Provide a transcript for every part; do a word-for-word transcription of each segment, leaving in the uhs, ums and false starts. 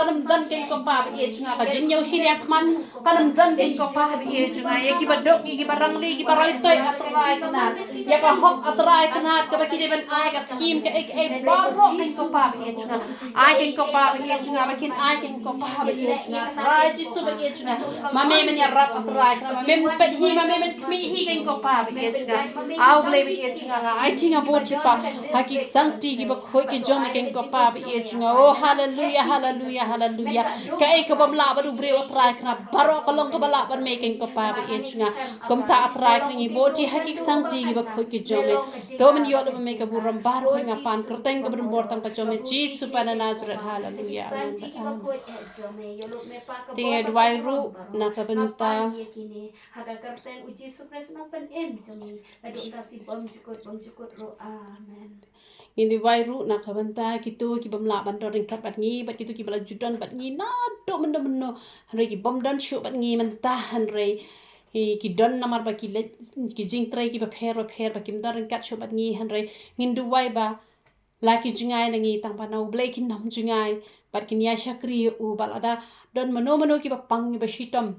Kan ym don keiñ ko Pa ba ïeit jong nga, ka jingïohi riang khmat kan ym don keiñ ko Pa ba ïeit jong nga. Ïa kiba duk, ïa kiba rangli, ïa kiba roi toi, A Trai Kynrad. Ïa ka hok, A Trai Kynrad, kaba ki dei ban ai, ka skim, kaei kaei baroh keiñ ko Pa ba ïeit jong nga. Ai keiñ ko Pa ba ïeit jong nga, ba kin ai keiñ ko Pa ba ïeit jong nga. Trai Jisu ba ïeit jong nga, ma me men ïarap, A Trai Kynrad, ma me men peit hi, ma me men khmih hi keiñ ko Pa ba ïeit jong nga. A U Blei ba ïeit jong nga, nga aiti, nga bud hi Pa ha ki sangti kiba khuid ki jong me keiñ ko Pa ba ïeit jong nga. Oh, haleluya, haleluya, haleluya. Kaei kabym lah bad u briew, A Trai Kynrad, baroh ka long kaba lah bad me keiñ ko Pa ba ïeit jong nga. Kumta, A Trai Kynrad, ngi bud hi ha ki sangti kiba khuid ki jong me. To men ïoh da ma me ka burom baroh, nga pan kyrteng kaba donbor tang ka jong me, Jisu Pa na Nasareth. Haleluya. Amen. Te ngi duwai ruh na ka bynta Ha ka kyrteng u Jisu Khrist u nongpynim jong ngi, naduh mynta shi bymjukut bymjukut ruh. Amen. Ngin duwai ruh na ka bynta kito ki bym lah ban don ryngkat bad ngi, bad kito kiba la ju don bad ngi naduh mynno mynno, hynrei ki bym don shuh bad ngi mynta, hynrei ki, ki don namar ba ki leit ki jingtrei kiba pher bapher, ba kim don ryngkat shuh bad ngi, hynrei ngin duwai ba la ki jngai na ngi, tang ba na U Blei kin ym jngai, bad kin ïa shakri ïa u, ba lada don mano mano kiba pang, kiba shitom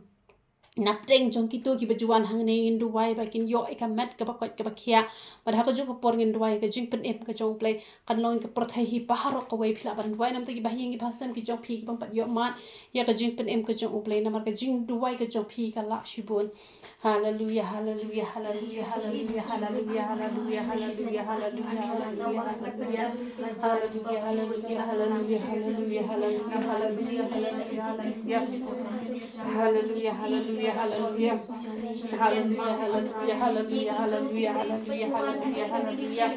na pdeng jong kito kiba ju wan hangne, ngin duwai ba kin ïoh ïa ka met kaba koit kaba khiah. Bad ha kajuh ka por ngin duwai ka jingpynim ka jong U Blei kan long ïa ka pyrthei hi baroh kawei. Phi lah ban duwai namar kiba ha ïing kiba ha sem ki jong phi ki bym pat ïoh mad ïa ka jingpynim ka jong U Blei, namar ka jingduwai ka jong phi ka lah shibun. Haleluya, haleluya, haleluya, haleluya. Haleluya, haleluya, haleluya, haleluya. Haleluya, haleluya, haleluya, haleluya. Haleluya, haleluya, haleluya. Haleluya, haleluya, haleluya, haleluya, haleluya, haleluya, haleluya.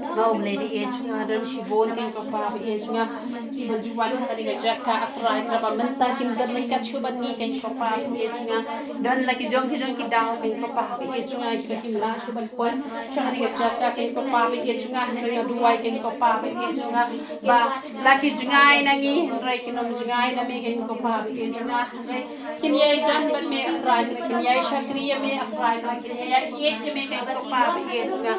Nga U Blei ba ïeit jong nga, don shibun keiñ ko Pa ba ïeit jong nga, kiba ju wan ha kane ka jaka, A Trai, kaba mynta kim don ryngkat shuh bad ngi keiñ ko Pa ba ïeit jong nga. Don la ki jong ki jong ki daw keiñ ko Pa ba ïeit jong nga, kiba kim lah shuh ban poi sha kane ka jaka keiñ ko Pa ba ïeit jong nga. Hynrei nga duwai keiñ ko Pa ba ïeit jong nga, ba la ki jngai na ngi, hynrei kin ym jngai na me keiñ ko Pa ba ïeit jong nga. Hynrei kin ïai jan bad me, A Trai, kin ïai shakri ïa me, A Trai, kin ïai ïeit ïa me keiñ ko Pa ba ïeit jong nga.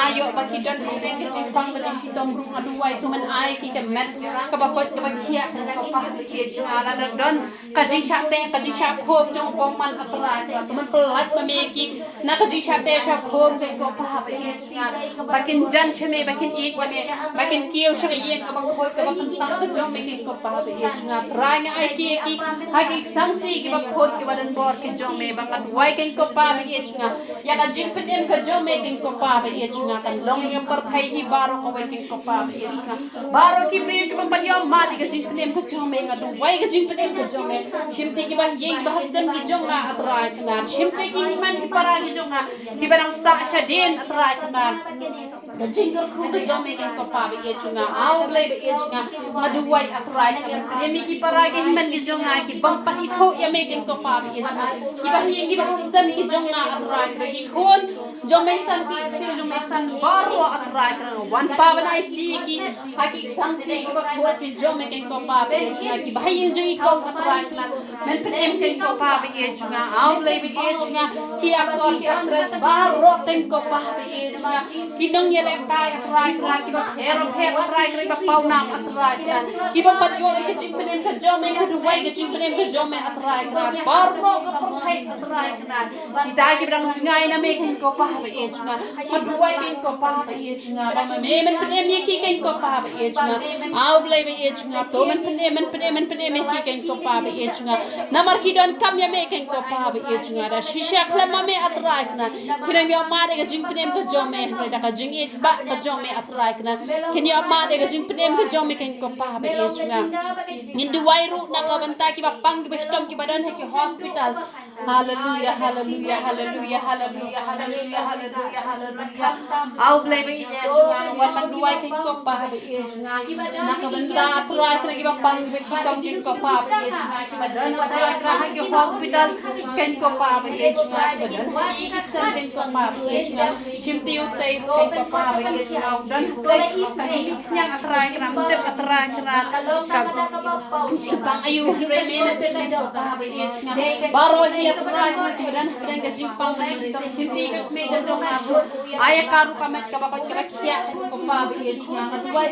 Aïu ba ki don ki dei ki jingpang, ki jingshitom ruh, nga duwai to men ai ki ka met kaba koit kaba khiah keiñ ko Pa ba ïeit jong nga. Lada don ka jingshah teh, ka jingshah khum jong u bymman, A Trai, to men pyllait ma me ki na ka jingshah teh shah khum keiñ ko Pa ba ïeit jong nga. Ba kin jan sha me, ba kin ïeit ïa me, ba kin kiew sha ka ïing kaba khuid kaba kyntang ka jong me keiñ ko Pa ba ïeit jong nga. Trai, nga aiti ïa ki ha ki sangti kiba khuid kiba donbor ki jong me, ba nga duwai keiñ ko Pa ba ïeit jong nga, ïa ka jingpynim ka jong me keiñ ko Pa ba ïeit jong nga kan long ïa ka pyrthei hi baroh kawei keiñ ko Pa ba ïeit jong nga. Baroh ki briew kiba pat ïoh mad ïa ka jingpynim ka jong me, nga duwai ka jingpynim ka jong me shim te kiba ha ïing kiba ha sem ki jong nga, A Trai Kynrad, shim te ki hynmen ki para ki jong nga kiba dang sah shadien, A Trai Kynrad. Ka jingkyrkhu ka jong me keiñ ko Pa ba ïeit jong nga, A U Blei ba ïeit jong nga. Nga duwai, A Trai, ka jingpynim ïa ki para ki hynmen ki jong nga ki bym pat ithuh ïa me keiñ ko Pa ba ïeit jong nga, kiba ha ïing kiba ha sem ki jong nga, A Trai, ki khun jong me san, ki ksiew jong me san baroh, A Trai, ka wan Pa ban aiti ïa ki ha ki sangti kiba khuid ki jong me keiñ ko Pa ba ïeit jong nga, kiba ha ïing jong i kong, A Trai, men pynim keiñ ko Pa ba ïeit jong nga, A U Blei ba ïeit jong nga. Ki aktor ki aktris baroh keiñ ko Pa ba ïeit jong nga, ki nongïalehkai, A Trai Kynrad, kiba pher pher, A Trai Kynrad, kiba pawnam, A Trai Kynrad, kiba pat ïoh ïa ka jingpynim ka jong me, nga duwai ka jingpynim ka jong me, A Trai Kynrad, baroh ka pyrthei, A Trai Kynrad. Kita kiba dang jngai na me keiñ ko Pa ba ïeit jong nga, nga duwai keiñ ko Pa ba ïeit jong nga, ba ma me men pynim ïa ki keiñ ko Pa ba ïeit jong nga. A U Blei ba ïeit jong nga, to men pynim, men pynim, men pynim ïa ki keiñ ko Pa ba ïeit jong nga. Namar ki donkam ïa me keiñ ko Pa ba ïeit jong nga. Da shisha khlem ma me, A Trai Kynrad, kin ym ïoh mad ïa ka jingpynim ka jong me, hynrei da ka jingïeit ba ka jong me, A Trai Kynrad, kin ïoh mad ïa ka jingpynim ka jong me keiñ ko Pa ba ïeit jong nga. Ngin duwai ruh na ka bynta kiba pang, kiba shitom, kiba don ha ki hospital. Haleluya, haleluya, haleluya, haleluya, haleluya, haleluya, haleluya. A U Blei ba ïeit jong nga, nga wan ban duwai keiñ ko Pa ba ïeit jong nga, na ka bynta, A Trai, kiba pang, kiba shitom keiñ ko Pa ba ïeit jong nga, kiba don, A Trai, ha ki hospital keiñ ko Pa ba ïeit jong nga, kiba don ha ki sem keiñ ko Pa ba ïeit jong nga. Shim te u tei ruh keiñ ko Pa ba ïeit jong nga, u don ha ka jingkhñiang, A Trai Kynrad, tip, A Trai Kynrad, ka jingpang aïu, hynrei me me tip keiñ ko Pa ba ïeit jong nga. Baroh hi Trai Kynrad, kiba don hapdeng ka jingpang ka jingpang, shimti ka kmie ka jong nga. Ai ka rukom met kaba koit kaba khiah, ko Pa ba ïeit jong nga, nga duwai.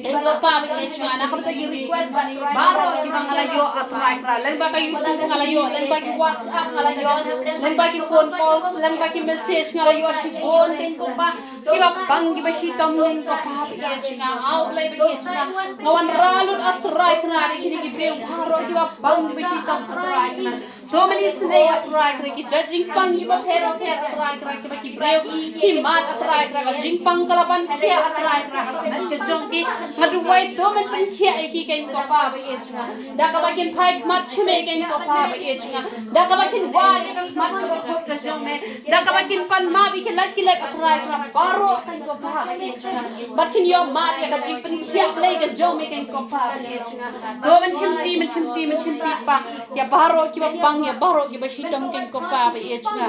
Ïa ko Pa ba ïeit jong nga, na ka bynta ki request baroh kiba nga la ïoh, A Trai Kynrad, lyngba ka YouTube nga la ïoh, lyngba ki WhatsApp nga la ïoh, lyngba ki phone calls, lyngba ki message nga la ïoh shibun, ko Pa. Kiba pang kiba shitom, ko Pa ba ïeit jong nga, A Blei ba ïeit jong nga. Nga wanrah lut, A Trai Kynrad, ïa kine ki briew baroh kiba pang kiba shitom, A Trai Kynrad. To men isynei, A Trai Kynrad, ki jait jingpang kiba pher bapher, A Trai Kynrad, kiba ki briew ki mad, A Trai Kynrad, ka jingpang ka la ban khiah, A Trai Kynrad, ha ka met ka jong ki. Nga duwai to men pynkhiah ïa ki, ko Pa ba ïeit jong nga, da kaba kin phai khmat sha me, ko Pa ba ïeit jong nga, da kaba kin wad ïa ka khmat kaba khuid ka jong me, da kaba kin pan map ïa ki lait ki lait, A Trai Kynrad, baroh, ko Pa ba ïeit jong nga, bad kin ïoh mad ïa ka jingpynkhiah Blei ka jong me, ko Pa ba ïeit jong nga. To men shimti, men shimti, men shimti Pa ïa baroh kiba pang, ïa baroh kiba shitom, ko Pa ba ïeit jong nga.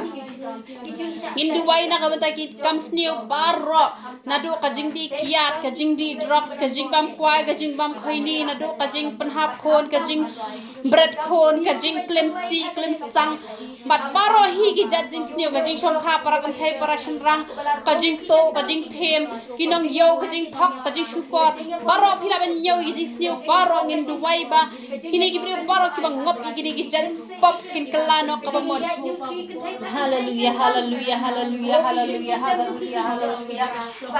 Ngin duwai na ka bynta ki kam sniew baroh, naduh ka jingdih kiad, ka jingdih drugs, ka jingbam kwai, ka jingbam khoini, naduh ka jingpynhap khun, ka jingbret khun, ka jingklim sih klim sang, bad baroh hi ki jait jingsniew, ka jingshongkha para kynthei para shynrang, ka jingtuh, ka jingthem, ki nongïew, ka jingthok, ka jingshukor, baroh phi lah ban ñiew ïa ki jingsniew baroh. Ngin duwai ba kine ki briew baroh kiba ngop ïa kine ki jait pop kin kylla noh kaba mut. Haleluya, haleluya, haleluya, haleluya, haleluya, haleluya.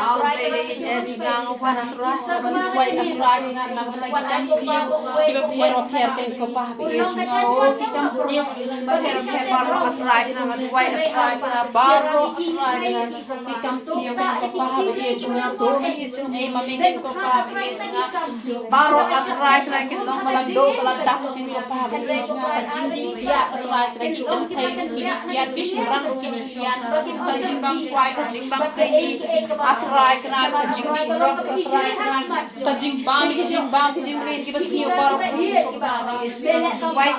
Au Blei ba ïeit jong nga, nga wan, A Trai, ban duwai, A Trai, na ka bynta ki kam sniew kiba pher bapher, ko Pa ba ïeit jong nga. O ki kam sniew kiba pher bapher baroh, A Trai, nga duwai, A Trai, baroh, A Trai. Ki kam sniew, ko Pa ba ïeit jong nga, to men isynei ma me, ko Pa ba ïeit jong nga. Baroh, A Trai Kynrad, kin long ba la doh ba la dap, ko Pa ba ïeit jong nga. Ka jingdih kiad, A Trai Kynrad, ki kynthei ruh ki dih kiad, ki shynrang ruh ki dih kiad. Ka jingbam kwai, ka jingbam khoini, A Trai Kynrad, ka jingdih drugs, A Trai Kynrad, ka jingbam, ka jingbam, ka jingmlien kiba sniew baroh, ko Pa ba ïeit jong nga. Wai,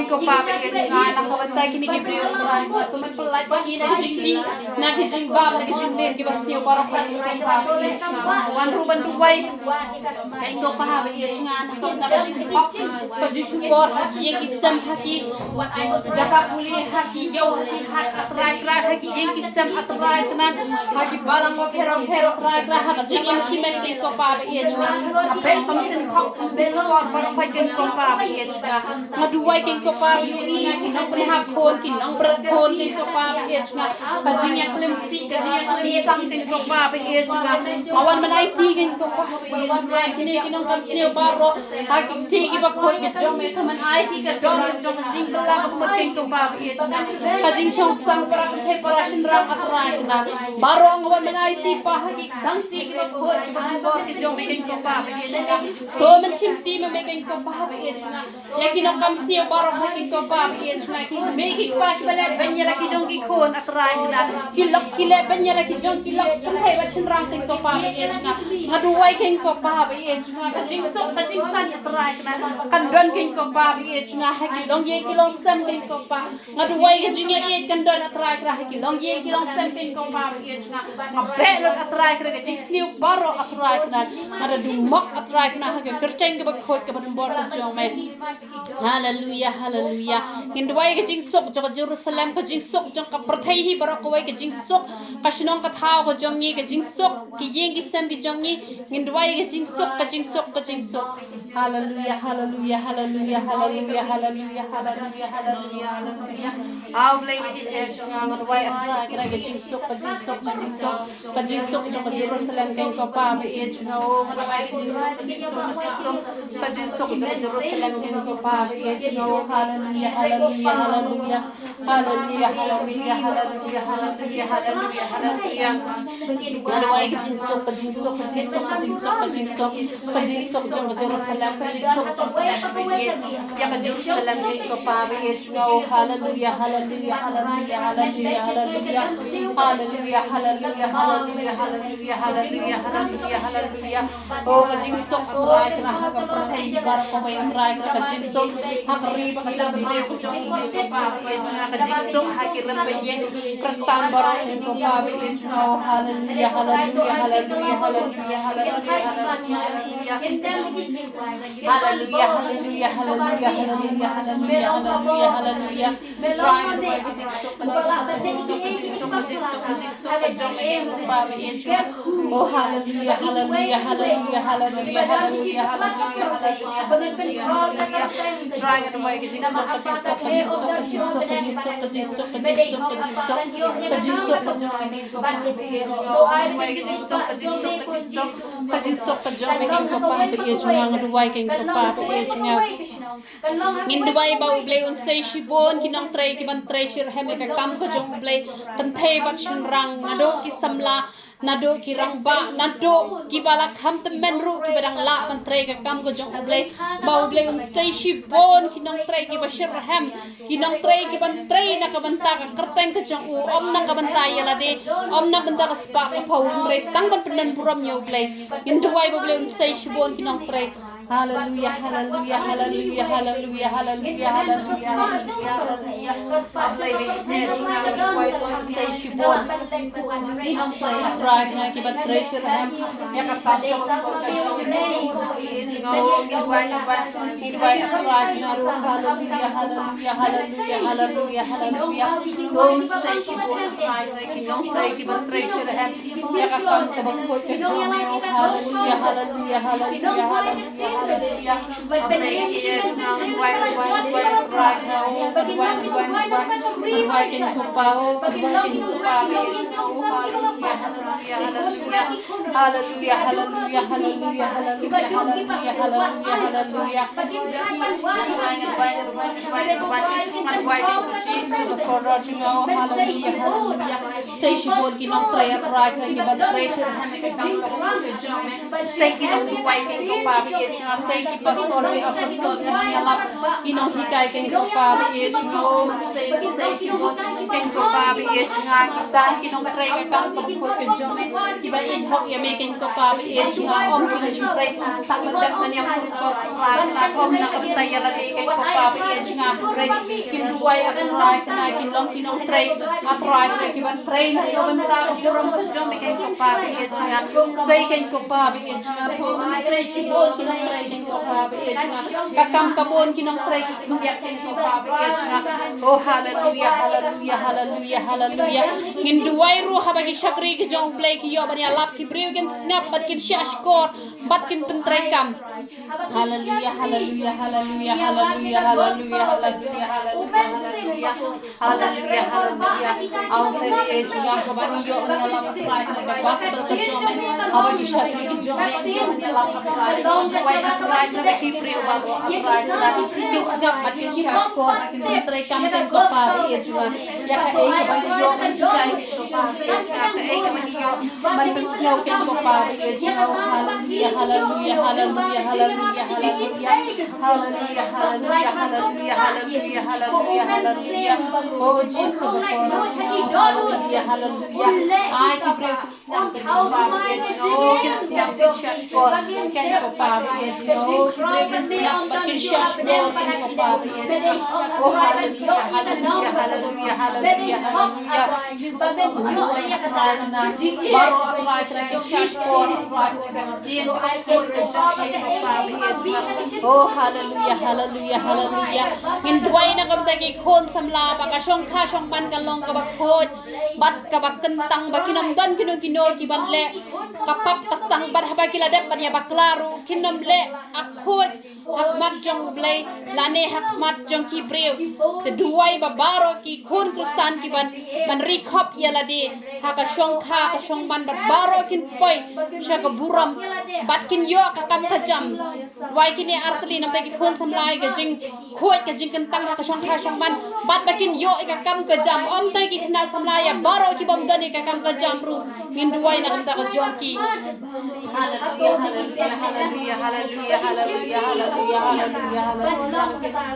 ko Pa ba ïeit jong nga, na ka bynta kine ki briew, A Trai Kynrad, to men pyllait ïa ki na ka jingdih, na ka jingbam, na ka jingmlien kiba sniew baroh, ko Pa ba ïeit jong nga. Wan ruh ban duwai, ko Pa ba ïeit jong nga, na ka bynta ka jingpop, ka jingshukor ha ki ïing ki sem, ha ki jaka pule, ha ki ïew, ha ki hat, A Trai Kynrad, ha ki ïing ki sem, A Trai Kynrad, ha ki balang bapher bapher, A Trai Kynrad, ha ka jingim shimet, ko Pa ba ïeit jong nga. Bad ka mynsiem thok, ka mynsiem shukor baroh, ko Pa ba ïeit jong nga. Nga duwai, ko Pa ba ïeit jong nga, ki nongpynhap khun, ki nongbret khun, ko Pa ba ïeit jong nga. Ka jingïaklim sih, ka jingïaklim sang, ko Pa ba ïeit jong nga. Nga wan ban aiti, ko Pa ba ïeit jong nga, ïa kine ki nongkam sniew baroh ha ki kti kiba khuid ki jong me, to men ai ki ka dor jong ka jingkylla kaba mut, ko Pa ba ïeit jong nga. Ka jingshong sang para kynthei para shynrang, A Trai Kynrad, baroh nga wan ban aiti, Pa, ha ki ksangti kiba khuid kiba khuid ki jong me, ko Pa ba ïeit jong nga. To men shimti ma me, ko Pa ba ïeit jong nga. Ïa ki nongkam sniew baroh, ko Pa ba ïeit jong nga, ki mei ki kpa kiba leh beiñ ïa la ki jong ki khun, A Trai Kynrad, ki lok ki leh beiñ ïa la ki jong ki lok kynthei bad shynrang, ko Pa ba ïeit jong nga. Nga duwai, ko Pa ba ïeit jong nga, ka jingsuk ka jingsain, A Trai Kynrad, kan don, ko Pa ba ïeit jong nga, ha ki longïing ki longsem, ko Pa. Nga duwai ka jingïaieit kan don, A Trai Kynrad, ha ki longïing ki longsem, ko Pa ba ïeit jong nga. Nga beh lut, A Trai Kynrad, ka jingsniew baroh, A Trai Kynrad. Nga da dumok, A Trai Kynrad, ha ka kyrteng kaba khuid kaba donbor ka jong me. Haleluya, haleluya. Ngin duwai ka jingsuk jong ka Jerusalem, ka jingsuk jong ka pyrthei hi baroh kawei, ka jingsuk ka shnong ka thaw ka jong ngi, ka jingsuk ki ïing ki sem ki jong ngi. Ngin duwai ka jingsuk, ka jingsuk, ka jingsuk. Haleluya, haleluya, haleluya, haleluya, haleluya, haleluya, haleluya, haleluya. Au Blei ba ïeit jong nga, nga duwai, A Trai Kynrad, ka jingsuk, ka jingsuk, ka jingsuk. Ka jingsuk jong ka Jerusalem, ko Pa ba ïeit jong nga, o, nga duwai ka jingsuk, ka jingsuk, ka jingsuk, ka jingsuk jong ka Jerusalem, ko Pa ba ïeit jong nga, o. Haleluya, haleluya, haleluya. Haleluya, haleluya, haleluya, haleluya, haleluya, haleluya. Nga duwai ka jingsuk, ka jingsuk, ka jingsuk, ka jingsuk, ka jingsuk, ka jingsuk jong ka Jerusalem, ka jingsuk jong ka Jerusalem, ko Pa ba ïeit jong nga, o. Haleluya, haleluya, haleluya, haleluya, haleluya. Haleluya, haleluya, haleluya, haleluya, haleluya, haleluya, haleluya. O, ka jingsuk, A Trai Kynrad, ha ka pyrthei baroh kawei, A Trai Kynrad, ka jingsuk ha ka ri bad ka jaitbynriew ka jong ngi, ko Pa. Ka jingsuk ha ki rympei Khristan baroh, kyntu ba ïeit jong nga. Oh, haleluya, haleluya, haleluya, haleluya, haleluya, haleluya, haleluya. Haleluya, haleluya, haleluya, haleluya, haleluya, haleluya, haleluya. Trai Kynrad, ka jingsuk, ka jingsuk, ka jingsuk, ka jingsuk, ka jingsuk, ka jingsuk ka jong me kyntu ba ïeit jong nga. Oh, haleluya, haleluya, haleluya, haleluya, haleluya, haleluya, haleluya. Trai Kynrad, ka jingsuk, ka jingsuk, ka jingsuk, ka jingsuk, ka jingsuk, ka jingsuk, ka jingsuk, ka jingsuk, ka jingsuk ka jong me kyntu ba ïeit jong nga. Ka jingsuk, ka jingsuk, ka jingsuk, ka jingsuk, ka jingsuk, ka jingsuk ka jong me kyntu ba ïeit jong nga, nga duwai kyntu ba ïeit jong nga. Ngin duwai ba U Blei un sei shibun ki nongtrei kiban trei shitrhem ïa ka kam ka jong U Blei, kynthei bad shynrang, naduh ki samla, naduh ki rangbah, naduh kiba la kham tymmen ruh kiba dang lah ban trei ka kam ka jong U Blei. Ba U Blei un sei shibun ki nongtrei kiba shitrhem, ki nongtrei kiban trei na ka bynta ka kyrteng ka jong u, ym na ka bynta ïa lade, ym na ka bynta ka spah ka phew, hynrei tang ban pyndon burom ïa U Blei. Ngin duwai ba U Blei un sei shibun ki nongtrei. Haleluya, haleluya, haleluya, haleluya, haleluya, haleluya, haleluya. Ba U Blei ba ïeit jong nga, nga duwai ba un sei shibun ki nongtrei, A Trai, kiban trei shitrhem ïa ka kam ka jong me. Ngi duwai, ngi duwai, ngi duwai, A Trai, ruh. Haleluya, haleluya, haleluya, haleluya, haleluya. To un sei shibun, A Trai, ki nongtrei kiban trei shitrhem ïa ka kam kaba khuid ka jong me. Oh, haleluya, haleluya, haleluya, haleluya, haleluya. Ba ïeit jong nga, nga duwai, nga duwai, nga duwai, nga duwai, nga duwai, nga duwai, nga duwai kyntu ba, oh, nga duwai kyntu ba ïeit jong nga. Oh, haleluya, haleluya, haleluya. Haleluya, haleluya, haleluya, haleluya, haleluya, haleluya, haleluya. Nga duwai, nga duwai, nga duwai, nga duwai, nga duwai, nga duwai kyntu Jisu ba kordor jong nga. Oh, haleluya, haleluya. Sei shibun ki nongtrei, A Trai, kiban trei shitrhem ïa ka kam ka jong me. Sei ki nongduwai kyntu ba ïeit jong nga, sei ki pastor, ki apostol, ki nongïalap, ki nonghikai kyntu ba ïeit jong nga. Oh, sei, sei ki nong kyntu ba ïeit jong nga, kita ki nongtrei ka kam ka khuid ka jong me, kiba ïeit hok ïa me kyntu ba ïeit jong nga. Ym ki nongtrei tang ban dep ban ïa pur ko, ym na ka bynta ïa lade kyntu ba ïeit jong nga, hynrei kin duwai, A Trai, kane ki long ki nongtrei, A Trai, kiban trei na ka bynta ka burom ka jong me kyntu ba ïeit jong nga. Sei kyntu ba ïeit jong nga, to un sei shibun ki nongtrei kyntu ba ïeit jong nga. Ka kam ka bun ki nongtrei ki khyndiat kyntu ba ïeit jong nga. Oh, haleluya, haleluya, haleluya, haleluya. Ngin duwai ruh haba ki shakri ki jong U Blei ki ïoh ban ïalap, ki briew kin sngap bad kin shahshkor bad kin pyntrei kam. Haleluya, haleluya, haleluya, haleluya, haleluya, haleluya, haleluya. Haleluya, haleluya. Aw, Trai, ïeit jong nga, haba ngi ïoh ban ïalap, A Trai, na ka gospel ka jong me, haba ki shakri ki jong me ki ïoh ban ïalap, A Trai, ngi duwai, A Trai, ba ki briew baroh, A Trai, kin sngap bad kin shahshkor, kin trei kam kyntu ba ïeit jong nga. Ïa kaei kaba ngi ïoh ban hikai kyntu ba ïeit jong nga, kaei kaba ngi ïoh ban pynsngew kyntu ba ïeit jong nga. Haleluya, haleluya, haleluya, haleluya, haleluya. Haleluya, haleluya, haleluya, haleluya, haleluya, haleluya. Oh, Jisu, haleluya, haleluya. Ai ki briew kin sngap kyntu ba ïeit jong nga. Oh, kin sngap, kin shahshkor kyntu ba ïeit jong nga. Oh, ki briew kin sngap bad kin shahshkor kyntu ba ïeit jong nga. Oh, haleluya, haleluya, haleluya, haleluya, haleluya. Baroh, A Trai, baroh, A Trai, kin shahshkor, A Trai. Oh, haleluya, haleluya, haleluya. Ngin duwai na ka bynta ki khun samla ba ka shongkha shongman kan long kaba khuid bad kaba kyntang, ba kin ym don kino kino kiban leh ka pap ka sang, bad haba ki la dep ban ïa bakla ruh kin ym leh akhuid ha khmat jong U Blei lane ha khmat jong ki briew. Te duwai ba baroh ki khun Khristan kiban, ban ri khop ïa lade ha ka shongkha ka shongman, bad baroh kin poi sha ka burom bad kin ïoh ka kam ka jam. Wai kine artylli namar ki khun samla, ka jingkhuid, ka jingkyntang ha ka shongkha shongman, bad ba kin ïoh ïa ka kam ka jam. Ym tang ki khynnah samla, ïa baroh ki bym don ïa ka kam ka jam ruh ngin duwai na ka bynta ka jong ki. Haleluya, haleluya, haleluya, haleluya, haleluya, haleluya.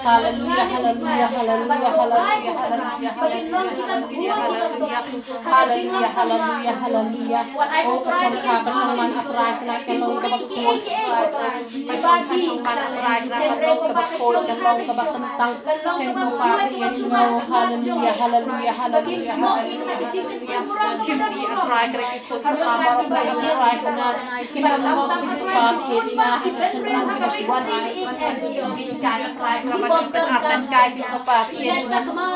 Haleluya, haleluya, haleluya, haleluya, haleluya, haleluya, haleluya, haleluya. Haleluya, haleluya, haleluya. Oh, ka shongkha, ka shongman, A Trai Kynrad, ka long kaba khuid, A Trai Kynrad. Ka shongkha, shongman, A Trai Kynrad, ka long kaba khuid, ka long kaba kyntang. Thank you, Kpa, ïa jong nga. Haleluya, haleluya, haleluya, haleluya. Shim ti, A Trai Kynrad, ki khun samla baroh, A Trai Kynrad. Ki nongmok, ki Kpa, ïa jong nga. Ki shynrang, ki nongwan. Ki shynrang, ki nongwan.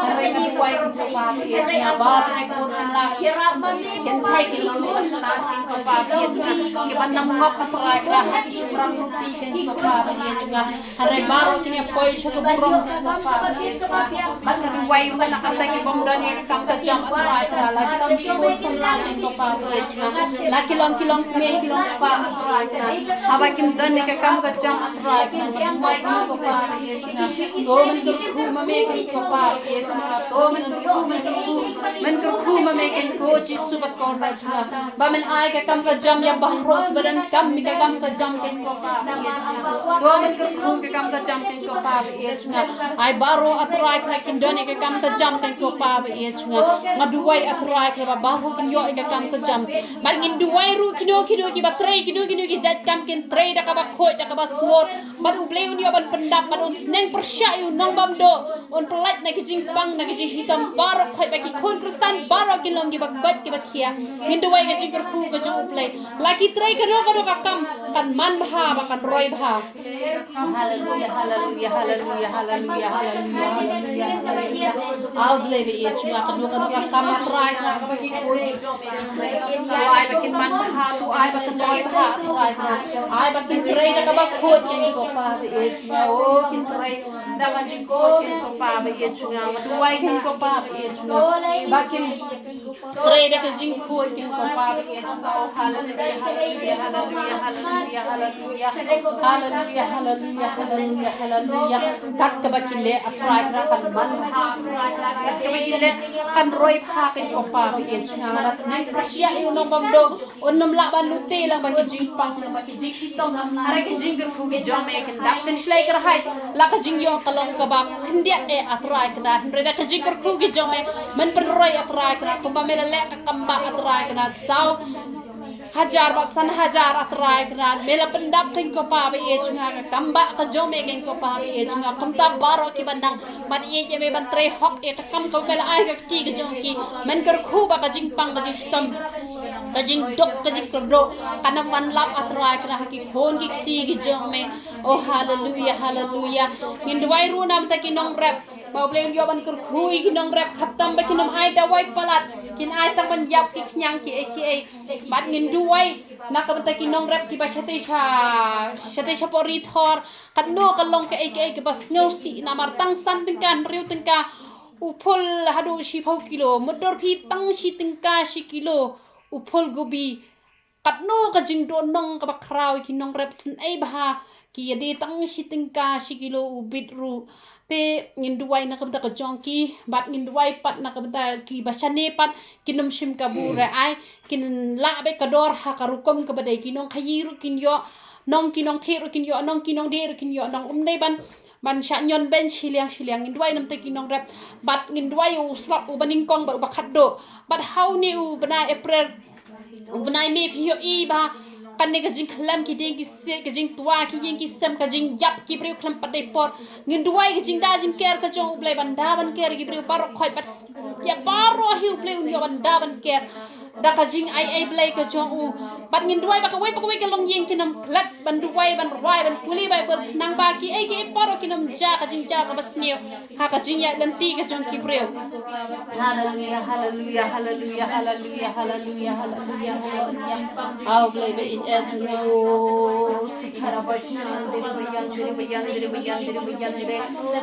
Hynrei nga duwai, Kpa, ïa jong nga. Baroh ki khun samla. Kynthei, ki nongwan, Kpa, ïa jong nga. Kiba nongmok, A Trai Kynrad, ha ki shynrang ruh te, Kpa, ïa jong nga. Hynrei baroh kin ïa poi sha ka burom, Kpa, ïa jong nga. Bad nga duwai ruh na ka bynta ki bym don ïa ka kam ka jam, A Trai Kynrad. La ki long ki khun samla, Kpa, ïa jong nga. La ki long, ki long kmie, ki long kpa, A Trai Kynrad. Haba kim don ïa ka kam ka jam, A Trai Kynrad. Nga duwai, Kpa, ïa jong nga. To men kyrkhu ma me, Kpa, ïa jong nga. To men kyrkhu, men kyrkhu. Men kyrkhu ma me, Kynrad, ko Jisu ba kordor jong nga. Ba men ai ka kam ka jam ïa baroh kiba donkam ïa ka kam ka jam, Kpa, ïa jong nga. To men kyrkhu ka kam ka jam, Kpa, ïa jong nga. Ai baroh, A Trai Kynrad, kin don ïa ka kam ka jam, Kpa, ïa jong nga. Nga duwai, A Trai Kynrad, ba baroh kin ïoh ïa ka kam ka jam. Bad ngin duwai ruh kino kino kiba trei kino kino ki jait kam, kin trei da kaba khuid, da kaba sngur. Bad U Blei un ïoh ban pyndap, bad un sneng pyrshah ïa u nongbamduk. Un pyllait na ki jingpang, na ki jingshitom baroh khoit, ba ki khun Khristan baroh kin long kiba koit kiba khiah. Ngin duwai ka jingkyrkhu ka jong U Blei. La ki trei kano kano ka kam, kan man bha bad kan roi bha. Haleluya, haleluya, haleluya, haleluya, haleluya, haleluya, haleluya. A Blei ba ïeit jong nga, kano kano ka kam, A Trai, kaba ki khun jong me, to ai ba kin man bha, to ai ba kin roi bha, A Trai. Ai ba kin trei da kaba khuid, Kpa ba ïeit jong nga. Oh, kin trei da ka jingkhuid, Kpa ba ïeit jong nga. Nga duwai, Kpa ba ïeit jong nga, ba kin trei da ka jingkhuid, Kpa ba ïeit jong nga. Oh, haleluya, haleluya, haleluya, haleluya, haleluya. Haleluya, haleluya, haleluya, haleluya. Kat kaba ki leh, A Trai, kan man bha, A Trai. Kat kaba ki leh, kan roi bha, Kpa ba ïeit jong nga. Nga sneng pyrshah ïa u nongbamduk. Un ym lah ban lute lang bad ki jingpang, lang bad ki jingshitom. Hynrei ki jingkyrkhu ki jong me kin dap, kin shlei kyrhai. La ka jingïoh ka long kaba khyndiat eh, A Trai Kynrad. Hynrei da ka jingkyrkhu ki jong me, men pynroi, A Trai Kynrad. Kumba me la leh ka kam ba, A Trai Kynrad, saw hajar bad san hajar, A Trai Kynrad. Me la pyndap, Kpa ba ïeit jong nga, ka kam ba ka jong me, Kpa ba ïeit jong nga. Kumta baroh kiba nang ban ïeit ïa me, ban trei hok ïa ka kam kaba me la ai ha ka kti ka jong ki. Men kyrkhu ba ka jingpang, ka jingshitom, ka jingduk, ka jingkyrduh kan ym wan lap, A Trai Kynrad, ha ki khun ki kti ki jong me. Oh, haleluya, haleluya. Ngin duwai ruh na bynta ki nongrep. Ba U Blei un ïoh ban kyrkhu ïa ki nongrep, khamtam ba kin ym ai dawai palat, kin ai tang ban ïap ki khñiang kiei kiei. Bad ngin duwai na ka bynta ki nongrep kiba shatei sha, shatei shapoh ri thor. Katno ka long kaei kaei kaba sngewsih, namar tang san tyngka, hynriew tyngka u phul haduh shiphew kilo, mutdur phi tang shi tyngka shi kilo u phul gobi. Katno ka jingduhnong kaba khraw ïa ki nongrep, sngewbha ki ïadei tang shi tyngka shi kilo u beetroot. Te ngin duwai na ka bynta ka jong ki, bad ngin duwai pat na ka bynta kiba shane pat, kin ym shim kabu re ai, kin lah beit ka dor ha ka rukom kaba dei. Ki nongkhaïi ruh kin ïoh nong, ki nongthied ruh kin ïoh nong, ki nongdie ruh kin ïoh nong. Ym dei ban, ban shah ñion beiñ shiliang shiliang. Ngin duwai na bynta ki nongrep, bad ngin duwai u slap uba nyngkong bad uba khatduh. Bad ha une u bnai April, u bnai May, phi ïohi ba kane ka jingkhlem ki dieng ki siej, ka jingtwa ki ïing ki sem, ka jingïap ki briew khlem pat dei por. Ngin duwai ka jingda jingker ka jong U Blei, ban da ban ker ïa ki briew baroh khoit, bad ïa baroh hi U Blei un ïoh ban da ban ker da ka jingai ei Blei ka jong u. Bad ngin duwai ba kawei pa kawei ka longïing kin ym klet ban duwai, ban rwai, ban pule Baibl, khnang ba kiei kiei baroh kin ym jia ka jingjia kaba sniew ha ka jingïaid lynti ka jong ki briew. Haleluya, haleluya, haleluya, haleluya, haleluya, haleluya, haleluya. Aw Blei ba ïeit, eh, jong nga, oh, sikha ra ba shande, ba yande, ba yande, ba yande, ba yande.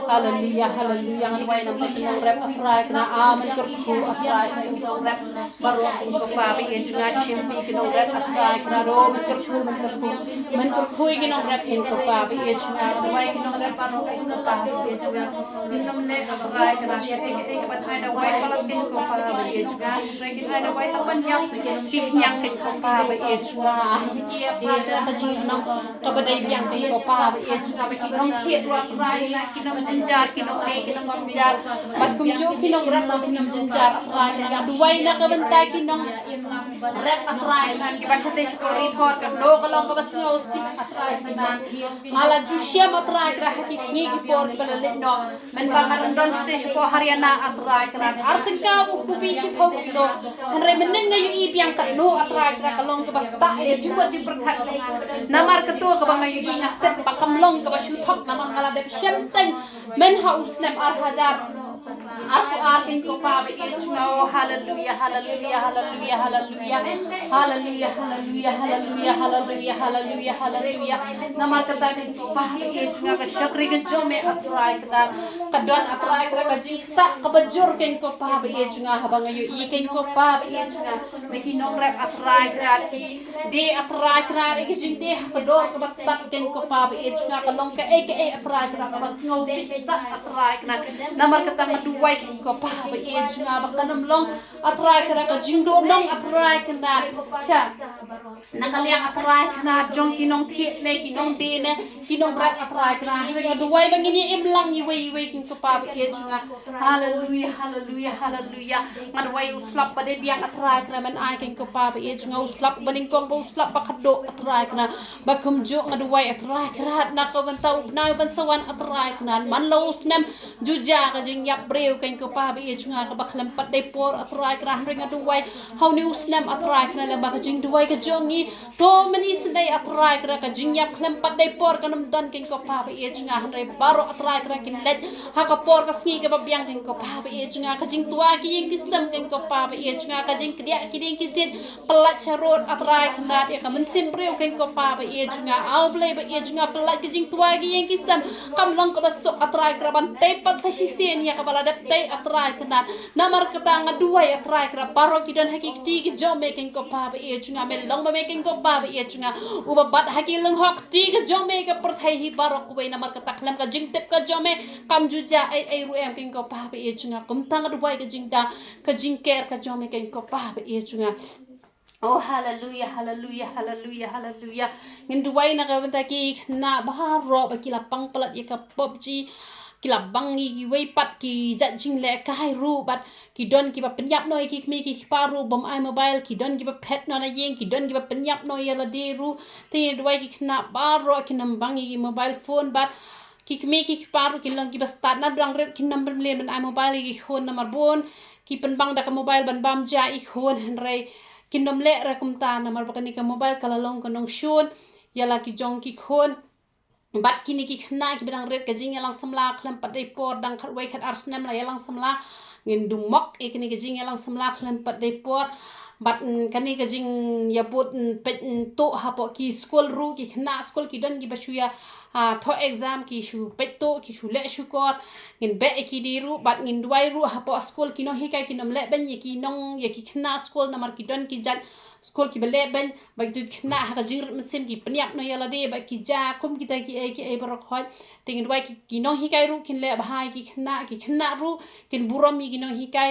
Haleluya, haleluya. Ngan wai na ka nongrep, A Trai, kane, ah, men kyrkhu, A Trai, nongrep baroh. Ko Pa ba ïeit jong nga, shim ïa ki nongrep, A Trai Kynrad, men kyrkhu, men kyrkhu, men kyrkhu ïa ki nongrep, ko Pa ba ïeit jong nga, duwai ïa ki nongrep baroh, ko Pa ba ïeit jong nga. Ngin ym leh, A Trai Kynrad, ïa kaei kaei kaban ai dawai palat, ko Pa ba ïeit jong nga, ïa kaei kaei dawai tang ban ïap ki khñiang, ko Pa ba ïeit jong nga. Ïa ka jingïap, ïa ka jingïap kaba dei biang, ko Pa ba ïeit jong nga, ba ki nongthied ruh, A Trai Kynrad, ki nongjynjar, ki nongleh, ki nongjynjar, bad kumjuh ki nongrep ruh ki nongjynjar, A Trai Kynrad. Nga duwai na ka bynta ki nongrep, A Trai Kynrad, kiba shatei shapoh ri thor, ka doh ka long kaba sngewsih, A Trai Kynrad. Nga la ju shem, A Trai Kynrad, ha ki sngi ki por kiba la leit noh. Mynba nga dang don shatei shapoh Haryana, A Trai Kynrad, ar tyngka u kubi shiphew kilo. Hynrei mynnin nga ïohi biang katno, A Trai Kynrad, ka long kaba ktah ïa ka jingmut jingpyrkhat jong nga. Namar kato kaba nga ïohi, nga tip ba kam long kaba shu thok, namar nga la dep shem tang myn ha u snem ar hajar arphew ar, ko Pa ba ïeit jong nga. Oh, haleluya, haleluya, haleluya, haleluya. Haleluya, haleluya, haleluya, haleluya, haleluya, haleluya. Namar kata, ko Pa ba ïeit jong nga, ka shakri ka jong me, A Trai Kynrad, ka don, A Trai Kynrad, ka jingksa kaba jur, ko Pa ba ïeit jong nga, haba nga ïohi, ko Pa ba ïeit jong nga, ba ki nongrep, A Trai Kynrad, ki die, A Trai Kynrad, ïa ka jingdie ha ka dor kaba tad, ko Pa ba ïeit jong nga, ka long kaei kaei, A Trai Kynrad, kaba sngewsih sat, A Trai Kynrad. Namar kata nga duwai, ko Pa ba ïeit jong nga, ba kan ym long, A Trai Kynrad, ka jingduhnong, A Trai Kynrad, sha na ka liang, A Trai Kynrad, jong ki nongthied ne ki nongdie ne ki nongrep, A Trai Kynrad. Hynrei nga duwai ba ngin ïa im lang iwei iwei, ko Pa ba ïeit jong nga. Haleluya, haleluya, haleluya. Nga duwai u slap ba dei biang, A Trai Kynrad, men ai, ko Pa ba ïeit jong nga, u slap ba nyngkong bad u slap ba khatduh, A Trai Kynrad. Ba kumjuh nga duwai, A Trai Kynrad, na ka bynta u bnai uban sa wan, A Trai Kynrad, man la u snem ju jia ka jingïap briew, ko Pa ba ïeit jong nga, kaba khlem pat dei por, A Trai Kynrad. Hynrei nga duwai ha une u snem, A Trai Kynrad, lem bad ka jingduwai ka jong ngi, to mynta shisien, A Trai Kynrad, ka jingïap khlem pat dei por kan ym don, ko Pa ba ïeit jong nga. Hynrei baroh, A Trai Kynrad, kin leit ha ka por ka sngi kaba biang, ko Pa ba ïeit jong nga. Ka jingtwa ki ïing ki sem, ko Pa ba ïeit jong nga, ka jingkdiah ki dieng ki siej, pyllait sha rud, A Trai Kynrad, ïa ka mynsiem briew, ko Pa ba ïeit jong nga. Aw Blei ba ïeit jong nga, pyllait ka jingtwa ki ïing ki sem, kam long kaba suk, A Trai Kynrad, ban tei pat sa shisien ïa kaba la dep tei, A Trai Kynrad. Namar kata nga duwai, A Trai Kynrad, baroh ki don ha ki kti ki jong me, ko Pa ba ïeit jong nga, me long ba me, ko Pa ba ïeit jong nga, uba bat ha ki lynghong kti ki jong me, ka pyrthei hi baroh kawei. Namar kata khlem ka jingtip ka jong me kam ju jia ei ei ruh em, ko Pa ba ïeit jong nga. Kumta nga duwai ka jingda, ka jingker ka jong me, ko Pa ba ïeit jong nga. Oh, haleluya, haleluya, haleluya, haleluya. Ngin duwai na ka bynta ki khynnah baroh ba ki la pang palat ïa ka PUBG, ki la bang ïa kiwei pat ki jait jinglehkai ruh, bad ki don kiba pynïap noh ïa ki kmie ki kpa ruh, bym ai mobile, ki don kiba phet noh na ïing, ki don kiba pynïap noh ïa lade ruh. Te ngin duwai ki khynnah baroh kin ym bang ïa ki mobile phone, bad ki kmie ki kpa ruh kin long kiba stad, naduh dang rit kin ym pynlehbeiñ ai mobile ïa ki khun, namar bun ki pynbang da ka mobile ban bam ja ïa ki khun, hynrei kin ym leh re kumta, namar ba kane ka mobile ka la long ka nongshun ïa la ki jong ki khun. Bad kine ki khynnah kiba dang rit, ka jingïalang samla khlem pat dei por, dang khatwei khatar snem la ïalang samla. Ngin dumok ïa kine ka jingïalang samla khlem pat dei por. Bad, mm, kane ka jingïabud, mm, peit, mm, tuh hapoh ki skul ruh, ki khynnah skul ki don kiba shu ïa, ah, thoh exam, ki shu peit tuh, ki shu leh shukor. Ngin beh ïa ki dei ruh, bad ngin duwai ruh hapoh skul, ki nonghikai kin ym lehbeiñ ïa ki nong, ïa ki khynnah skul, namar ki don ki jait skul kiba lehbeiñ, ba kito ki khynnah ha ka jingrit mynsiem ki pynïap noh ïa lade, ba ki ja kum kita kiei kiei baroh khoit. Te ngin duwai ki, ki nonghikai ruh kin leh bha ïa ki khynnah, ki khynnah ruh kin burom ïa ki nonghikai,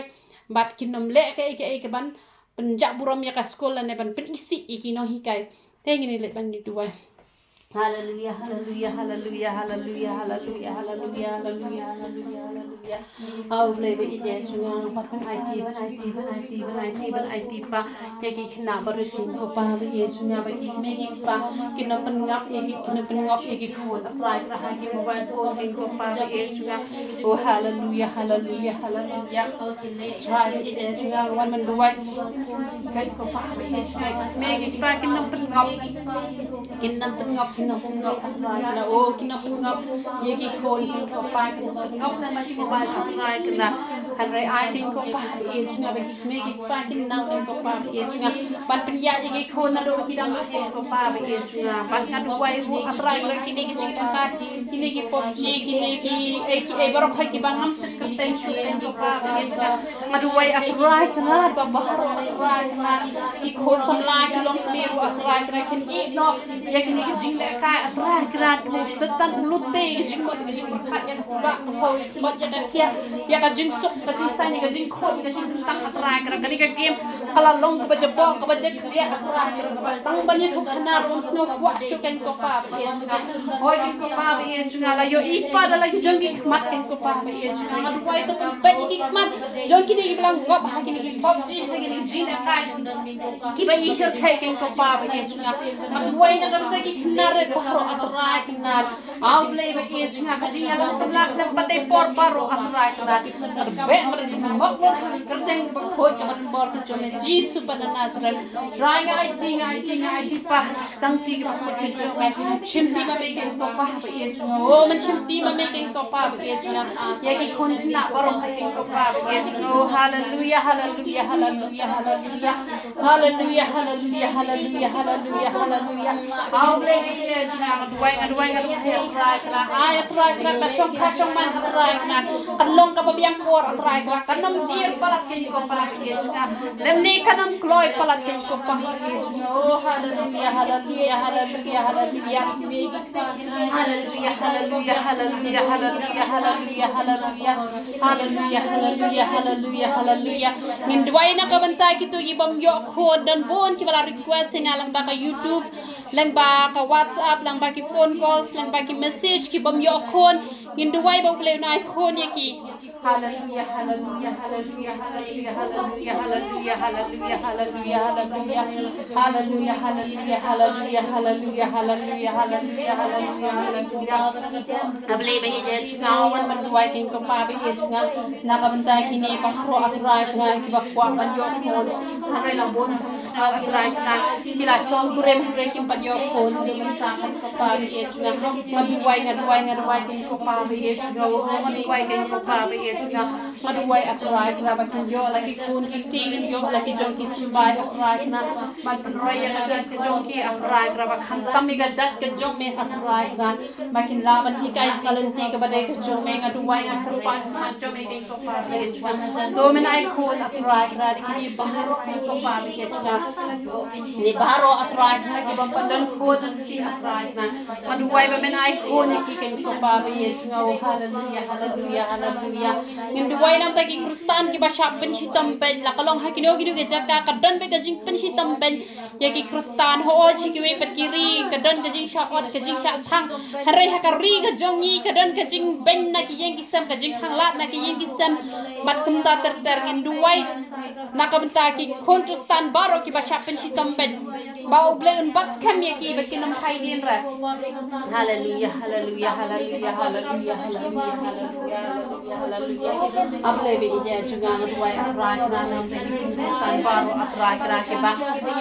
bad kin ym leh kaei kaei kaban pynjah burom ïa ka skul lane ban pynisih ïa ki nonghikai. Te ngin ïa leit ban ïa duwai. Haleluya, haleluya, haleluya, haleluya, haleluya, haleluya, haleluya, haleluya. Aw Blei ba ïeit jong nga, ban aiti, ban aiti, ban aiti, ban aiti, ban aiti pa ïa ki khynnah barit kin, ko Pa ba ïeit jong nga, ba ki kmie ki kpa kin ym pynngop ïa ki, kin ym pynngop ïa ki khun, A Trai Kynrad, ha ki mobile phone kin, ko Pa ba ïeit jong nga. Oh, haleluya, haleluya, haleluya. Trai ba ïeit jong nga, wan ban duwai. Ko Pa ba ïeit jong nga, ki kmie ki kpa kin ym pynngop, kin ym pynngop. Ki nang pynngop, A Trai Kynrad, oh, ki nang pynngop ïa ki khun, Kynrad Kpa, ki nang pynngop na ki mobile, A Trai Kynrad. Hynrei ai, Kynrad Kpa, ba ïeit jong nga, ba ki kmie ki kpa kin nang, Kynrad Kpa, ba ïeit jong nga, ban pynïaid ïa ki khun naduh ba ki dang rit, Kynrad Kpa, ba ïeit jong nga. Bad nga duwai ruh, A Trai Kynrad, kine ki jingïatai, kine ki PUBG, kine ki, eh, ki, eh, baroh kiba ngam tip kyrteng shuh, Kynrad Kpa, ba ïeit jong nga. Nga duwai, A Trai Kynrad, ba baroh, A Trai Kynrad, ki khun samla, ki longkmie ruh, A Trai Kynrad, kin ïeh noh ïa kine ki jinglehkai, A Trai Kynrad, kiba u Soitan u lute ïa ka jingmut, ïa ka jingpyrkhat, ïa ka sbak, ka phew, ïa ka khiah, ïa ka jingsuk, ka jingsaiñ, ïa ka jingkhuid, ïa ka jingbtang, A Trai Kynrad. Kane ka game ka la long kaba jaboh, kaba jakhlia, A Trai Kynrad, kaba tang ban ïathuh khana ruh ym sngew kwah shuh, Kynrad Kpa, ba ïeit jong nga. Hooid, Kynrad Kpa, ba ïeit jong nga, la ïohi pat da la ki jong ki khmat, Kynrad Kpa, ba ïeit jong nga. Nga duwai to pynpeit ïa ki khmat jong kine kiba la ngop ha kine ki PUBG, ha kine ki jingïatai, kiba ïashyrkhei, Kynrad Kpa, ba ïeit jong nga. Nga duwai na ka bynta ki khynnah rit baroh, A Trai Kynrad. A Blei, ba ïeit jong nga, ka jingïalang samla khlem pat dei por baroh, A Trai Kynrad. Nga duwai, nga duwai, nga duwai, nga duwai, kyrteng bakhuid, kaba donbor ka jong me, Jisu ba na Nazareth. Trai, nga aiti, nga aiti, nga aiti, Pa, shimti kiba khuid ka jong me. Shimti ma me, Kynrad Kpa, ba ïeit jong nga. Oh, men shimti ma me, Kynrad Kpa, ba ïeit jong nga. Ïa ki khun khynnah baroh, Kynrad Kpa, ba ïeit jong nga. Oh, haleluia, haleluia, haleluia, haleluia. Haleluia, haleluia, haleluia, haleluia, haleluia. A Blei, ba ïeit jong nga, nga duwai, nga duwai, nga duwai, A Trai Kynrad. Ai, A Trai Kynrad, ka shongkha shongman, A Trai Kynrad. Kan long kaba biang por, A Trai Kynrad. Kan ym dier palat, Kynrad Kpa, ba ïeit jong nga. Lymne kan ym kloi palat, Kynrad Kpa, ba ïeit jong nga. Oh, haleluia, haleluia, haleluia, haleluia. Haleluia, haleluia, haleluia, haleluia, haleluia, haleluia. Haleluia, haleluia, haleluia, haleluia. Ngin duwai na ka bynta kito ki bym ïoh khun, don bun kiba la request ïa nga lyngba ka YouTube, lyngba ka WhatsApp, lyngba ki phone calls, lyngba ki message, ki bym ïoh khun. Ngin duwai ba U Blei un ai khun ïa ki. Haleluia, haleluia, haleluia, haleluia, haleluia, haleluia, haleluia, haleluia, haleluia. Haleluia, haleluia, haleluia, haleluia, haleluia, haleluia, haleluia, haleluia. A Blei ba ïeit jong nga, wan ban duwai, Kynrad Kpa ba ïeit jong nga. Na ka bynta kine baroh, A Trai Kynrad, kiba kwah ban ïoh khun. Hynrei la bun, A Trai Kynrad, ki la shong kurim hynrei kim pat ïoh khun. Ki bynta, Kynrad Kpa ba ïeit jong nga. Nga duwai, nga duwai, nga duwai, Kynrad Kpa ba ïeit jong nga. Oh, nga duwai, Kynrad Kpa ba ïeit jong nga. Nga duwai, A Trai Kynrad, ba kin ïoh la ki khun ki kti, kin ïoh la ki jong ki symbai, A Trai Kynrad. Ban pynroi ïa ka jait ka jong ki, A Trai Kynrad, ba khamtam ïa ka jait ka jong me, A Trai Kynrad. Ba kin lah ban hikai ha ka lynti kaba dei ka jong me. Nga duwai, nga kyrpad ha ka jong me, Kynrad Kpa ba ïeit jong nga. To men ai khun, A Trai Kynrad, ïa kine baroh, Kynrad Kpa ba ïeit jong nga. Kine baroh, A Trai Kynrad, ki bym pat don khun, A Trai Kynrad. Nga duwai ba men ai khun ïa ki, Kynrad Kpa ba ïeit jong nga. Oh, haleluia, haleluia, haleluia. Ngin duwai na ka bynta ki Khristan kiba shah pynshitom beiñ, la ka long ha kino kino ki jaka, ka don beit ka jingpynshitom beiñ ïa ki Khristan. Hooid, sha kiwei pat ki ri ka don ka jingshah ot, ka jingshah thang. Hynrei ha ka ri ka jong ngi ka don ka jingbeiñ na ki ïing ki sem, ka jingkhanglad na ki ïing ki sem. Bad kumta ter ter. Ngin duwai na ka bynta ki khun Khristan baroh kiba shah pynshitom beiñ, ba U Blei un bat skhem ïa ki, ba kin ym phai dien re. Haleluia, haleluia, haleluia, haleluia, haleluia, haleluia, haleluia. A Blei ba ïeit jong nga, nga duwai, A Trai Kynrad, na ka bynta ki khun Khristan baroh, A Trai Kynrad, kiba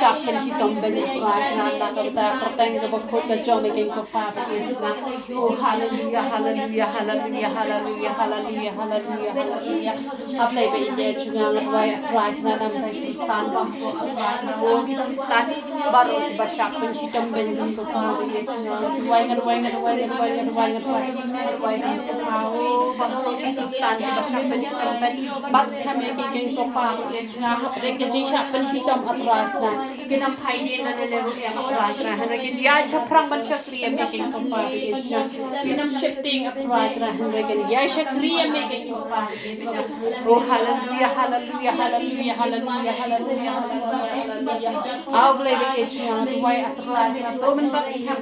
shah pynshitom beiñ, A Trai Kynrad, na ka bynta ka kyrteng kaba khuid ka jong me, Kynrad Kpa ba ïeit jong nga. Oh, haleluia, haleluia, haleluia, haleluia, haleluia, haleluia, haleluia. A Blei ba ïeit jong nga, nga duwai, A Trai Kynrad, na ka bynta ki Khristan baroh, A Trai Kynrad, oh, ki Khristan baroh kiba shah pynshitom beiñ, Kynrad Kpa ba ïeit jong nga. Nga duwai, nga duwai, nga duwai, nga duwai, nga duwai, nga duwai, Kynrad Kpa, oh, baroh ki Khristan kiba shah pynshitom beiñ, bat skhem ïa ki, Kynrad Kpa ba ïeit jong nga. Hapdeng ka jingshah pynshitom, A Trai Kynrad, kin ym phai dien da lei lei ruh ïa, A Trai Kynrad. Hynrei kin ïaid shaphrang ban shakri ïa me, Kynrad Kpa ba ïeit jong nga. Kin ym sheptieng, A Trai Kynrad, hynrei kin ïaid shakri ïa me, Kynrad Kpa ba ïeit jong nga. Oh, haleluia, haleluia, haleluia, haleluia, haleluia, haleluia, haleluia. A Blei ba ïeit jong nga, nga duwai, A Trai Kynrad, to men bat skhem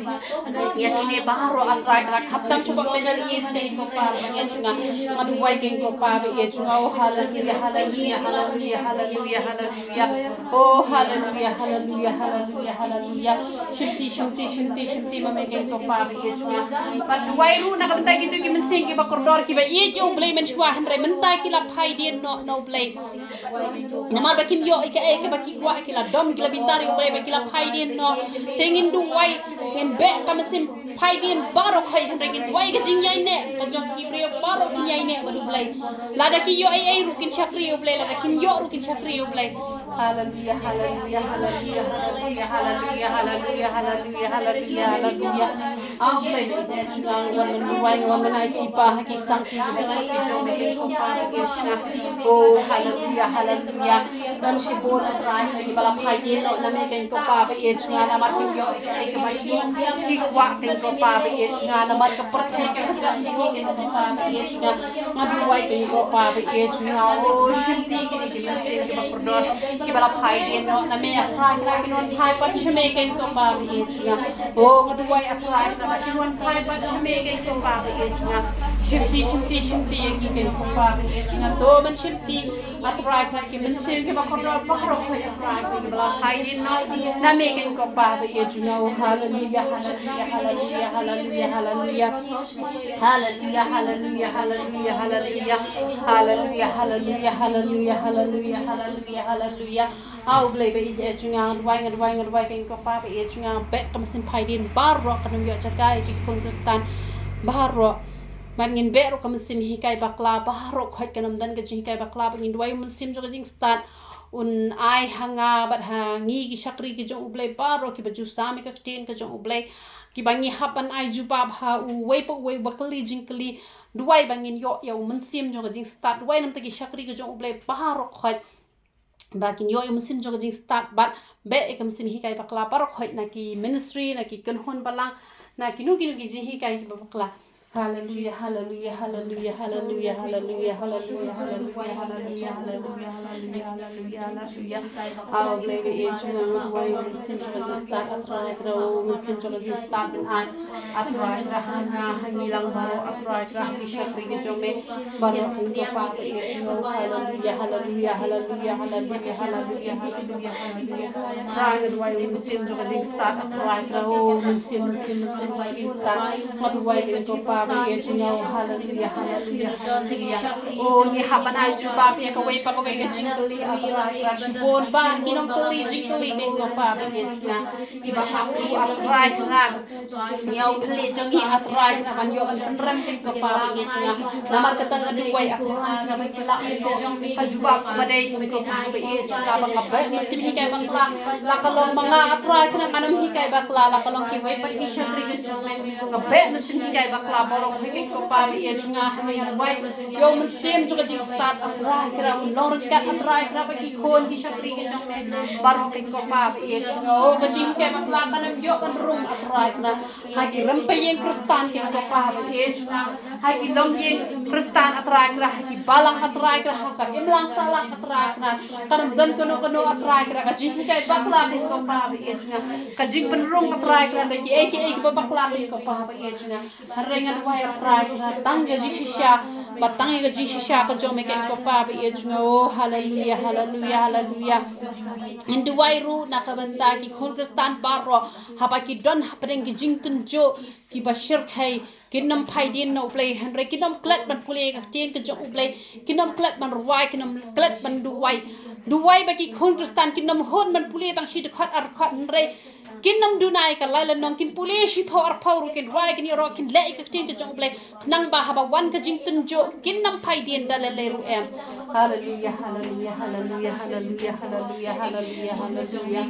ïa kine baroh, A Trai Kynrad, khamtam sha bad Middle East, Kynrad Kpa ba ïeit jong nga. Nga duwai, Kynrad Kpa ba ïeit jong nga. Oh, haleluia, haleluia, haleluia, haleluia, haleluia. Oh, haleluia, haleluia, haleluia, haleluia. Shimti, shimti, shimti, shimti ma me, Kynrad Kpa ba ïeit jong nga. Bad duwai ruh na ka bynta kito ki mynsiem kiba kordor, kiba ïeit ïa U Blei mynshuwa, hynrei mynta ki la phai dien noh na U Blei. Namar ba kim ïoh ïa kaei kaba ki kwah, ki la dom, ki la bitar ïa U Blei ba ki la phai dien noh. Te ngin duwai, ngin beh ka mynsiem phai dien baroh khoit, hynrei ngin duwai ka jingïaineh ka jong ki briew baroh, kin ïaineh bad U Blei. Lada ki ïoh ei ei ruh kin shakri ïa U Blei, lada kim ïoh ruh kin shakri ïa U Blei. Haleluya, haleluya, haleluya, haleluya, haleluya, haleluya, haleluya, haleluya, haleluya. Aw Blei, wan men, wan men ai ti pa ha ki sang ki, ki jong me ki pa ki shna. Oh haleluya, haleluya. Don shibun A Trai kiba la phai dien noh na me keiñ ko Pa ba ïeit jong nga, namar kim ïoh ei ei kaba ki kwah keiñ ko Pa ba ïeit jong nga, namar ka pyrthei ka kjat ïa ki keiñ ko Pa ba ïeit jong nga. Nga duwai keiñ ko Pa ba ïeit jong nga, oh shimti kine ki mynsiem kiba kordor kiba la phai dien noh na me A Trai, kine kin wan phai pat sha me keiñ ko Pa ba ïeit jong nga. Oh nga duwai A Trai, kine kin wan phai pat sha me keiñ ko Pa ba ïeit jong nga. Shimti, shimti, shimti ïa ki keiñ ko Pa ba ïeit jong nga. To ban shimti A Trai, kine ki mynsiem kiba kordor baroh A Trai kiba la phai dien noh na me keiñ ko Pa ba ïeit jong nga. Oh haleluya, haleluya, haleluya, haleluya, haleluya. Haleluya, haleluya, haleluya, haleluya. Haleluya, haleluya, haleluya, haleluya, haleluya, haleluya. Aw Blei ba ïeit jong nga, nga duwai, nga duwai, nga duwai keiñ ko Pa ba ïeit jong nga, beh ka mynsiem phai dien baroh, kan ym ïoh jaka ïa ki khun Khristan baroh. Bad ngin beh ruh ka mynsiem hikai bakla baroh, khoit kan ym don ka jinghikai bakla, ba ngin duwai mynsiem jong ka jingstad un ai ha nga bad ha ngi ki shakri ki jong U Blei baroh kiba ju sam ïa ka ktien ka jong U Blei, kiba ngi hap ban ai jubab ha uwei pa uwei uba kylli jingkylli. Duwai ba ngin ïoh ïa u mynsiem jong ka jingstad. Duwai namar ki shakri ki jong U Blei baroh khoit ba kin ïoh ïa u mynsiem jong ka jingstad bad beh ïa ka mynsiem hikai bakla baroh khoit na ki ministry, na ki kynhun balang, na kino kino ki jinghikai kiba bakla. Haleluya, haleluya, haleluya, haleluya, haleluya, haleluya, haleluya, haleluya, haleluya, haleluya, haleluya. Aw Blei ba ïeit jong nga, nga duwai ïa u mynsiem jong ka jingstad A Trai, kynrad u mynsiem jong ka jingstad ban ai A Trai, kynrad ha nga ha ngi lang baroh A Trai, kynrad ha ki shakri ki jong me baroh keiñ ko Pa ba ïeit jong nga. Haleluya, haleluya, haleluya, haleluya, haleluya, haleluya, haleluya. Trai nga duwai ïa u mynsiem jong ka jingstad A Trai, kynrad u mynsiem, mynsiem, mynsiem jong ka jingstad. Nga duwai keiñ ko Pa ba ïeit jong nga. Haleluya, haleluya, haleluya. Oh ngi hap ban ai jubab ïa kawei pa kawei ka jingkylli A Trai, kynrad shibun ba ki nongkylli jingkylli keiñ ko Pa ba ïeit jong nga. Kiba hap ruh A Trai kynrad ïa u thylliej jong ngi A Trai kynrad ban ïoh ban pynrem keiñ ko Pa ba ïeit jong nga. Namar kata nga duwai A Trai kynrad ban pynlah ïa ka jubab kaba dei keiñ ko Pa ba ïeit jong nga, ba nga beh mynsiem hikai bakla. La ka long ma nga A Trai kynrad ngan ym hikai bakla, la ka long kiwei pat ki shakri ki jong me, nga beh mynsiem hikai bakla baroh keiñ ko Pa ba ïeit jong nga. Nga duwai ïa u mynsiem jong ka jingstad A Trai kynrad un long ryngkat A Trai kynrad bad ki khun ki shakri ki jong me baroh keiñ ko Pa ba ïeit jong nga. Oh ka jinghikai bakla kan ym ïoh ban rung A Trai kynrad ha ki rympei ïing Khristan keiñ ko Pa ba ïeit jong nga. Ha ki longïing Khristan A Trai kynrad, ha ki balang A Trai kynrad, ha ka imlang sahlang A Trai kynrad, kan ym don kano kano A Trai kynrad ka jinghikai bakla keiñ ko Pa ba ïeit jong nga. Ka jingpynrung A Trai kynrad da kiei kiei kiba bakla keiñ ko Pa ba ïeit jong nga. Hynrei nga duwai A Trai kynrad tang ïa ka jingshisha, ba tang ïa ka jingshisha ka jong me keiñ ko Pa ba ïeit jong nga. Oh haleluya, haleluya, haleluya. Ngin duwai ruh na ka bynta ki khun Khristan baroh haba ki don hapdeng ki jingtynjuh kiba shyrkhei. Kin ym phai dien na U Blei, hynrei kin ym klet ban pule ïa ka ktien ka jong U Blei. Kin ym klet ban rwai, kin ym klet ban duwai. Duwai ba ki khun Khristan kin ym hun ban pule tang shi dkhot ar dkhot, hynrei kin ym duna ïa ka lai lyngnong, kin pule shiphew arphew ruh, kin rwai, kin ïaroh, kin leh ïa ka ktien ka jong U Blei. Khnang ba haba wan ka jingtynjuh kin ym phai dien da lei lei ruh em. Haleluya, haleluya, haleluya, haleluya, haleluya, haleluya, haleluya.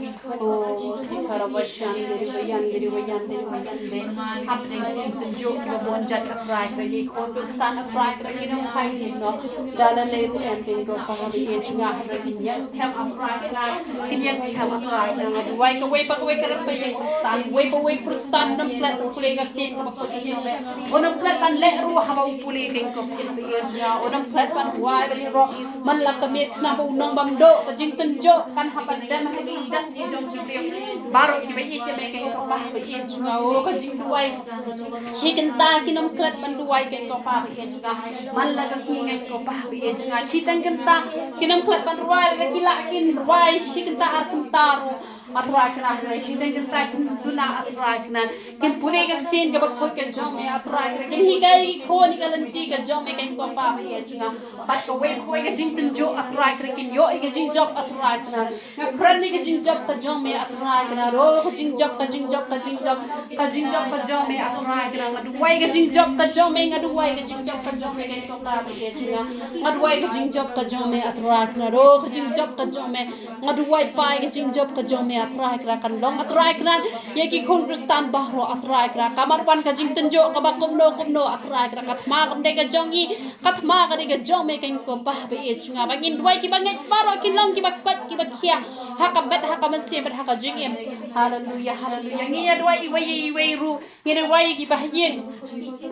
Oh, sikara ba shan diri ba yan, diri ba yan, diri ba yan de. Hapdeng ki jingtynjuh kiba bun jait A Trai kynrad, ki khun Khristan A Trai kynrad kin ym phai dien noh da lei lei ruh em keiñ ko Pa ba ïeit jong nga, hynrei kin ïeng skhem A Trai kynrad, kin ïeng skhem A Trai kynrad. Nga duwai kawei pa kawei ka rympei ïing Khristan, uwei pa uwei Khristan un ym klet ban pule ka ktien kaba kut ka jong me. Un ym klet ban leh ruh haba u pule keiñ ko Pa ba ïeit jong nga. Un ym klet ban rwai ban ïaroh man la ka miet khnang ba u nongbamdoh, ka jingtynjuh kan hap ban dem ha ki jait ki jong ki briew baroh kiba ïeit ïa me keiñ ko Pa ba ïeit jong nga. Oh ka jingduwai, shi kynta kin ym klet ban duwai keiñ ko Pa ba ïeit jong nga. Man la ka sngi keiñ ko Pa ba ïeit jong nga, shiteng kynta kin ym klet ban rwai, lada ki lah kin rwai shi kynta ar kynta ruh A Trai kynrad, hynrei shiteng kynta kin duna A Trai kynrad, kin pule ka ktien kaba kut ka jong me A Trai kynrad, kin hikai ïa ki khun ïa ka lynti ka jong me keiñ ko Pa ba ïeit jong nga. Bad kawei kawei ka jingtynjuh, A Trai Kynrad, kin ïoh ïa ka jingjop, A Trai Kynrad. Nga kren ïa ka jingjop ka jong me, A Trai Kynrad. Oh, ka jingjop, ka jingjop, ka jingjop, ka jingjop ka jong me, A Trai Kynrad. Nga duwai ka jingjop ka jong me, nga duwai ka jingjop ka jong me, kane ka por ba ïeit jong nga. Nga duwai ka jingjop ka jong me, A Trai Kynrad. Oh, ka jingjop ka jong me. Nga duwai Pa ïa ka jingjop ka jong me, A Trai Kynrad, kan long, A Trai Kynrad, ïa ki khun Khristan baroh, A Trai Kynrad. Ka marwan ka jingtynjuh kaba kumno kumno, A Trai Kynrad, ka thma kam dei ka jong ngi, ka thma ka dei ka jong me, kane ka por ba ïeit jong nga. Ba ngin duwai kiba ngeit baroh kin long kiba koit kiba khiah ha ka met ha ka mynsiem bad ha ka jingim. Haleluia, haleluia. Ngi ïa duwai iwei ïa iwei ruh. Ngi ïa duwai ïa kiba ha ïing,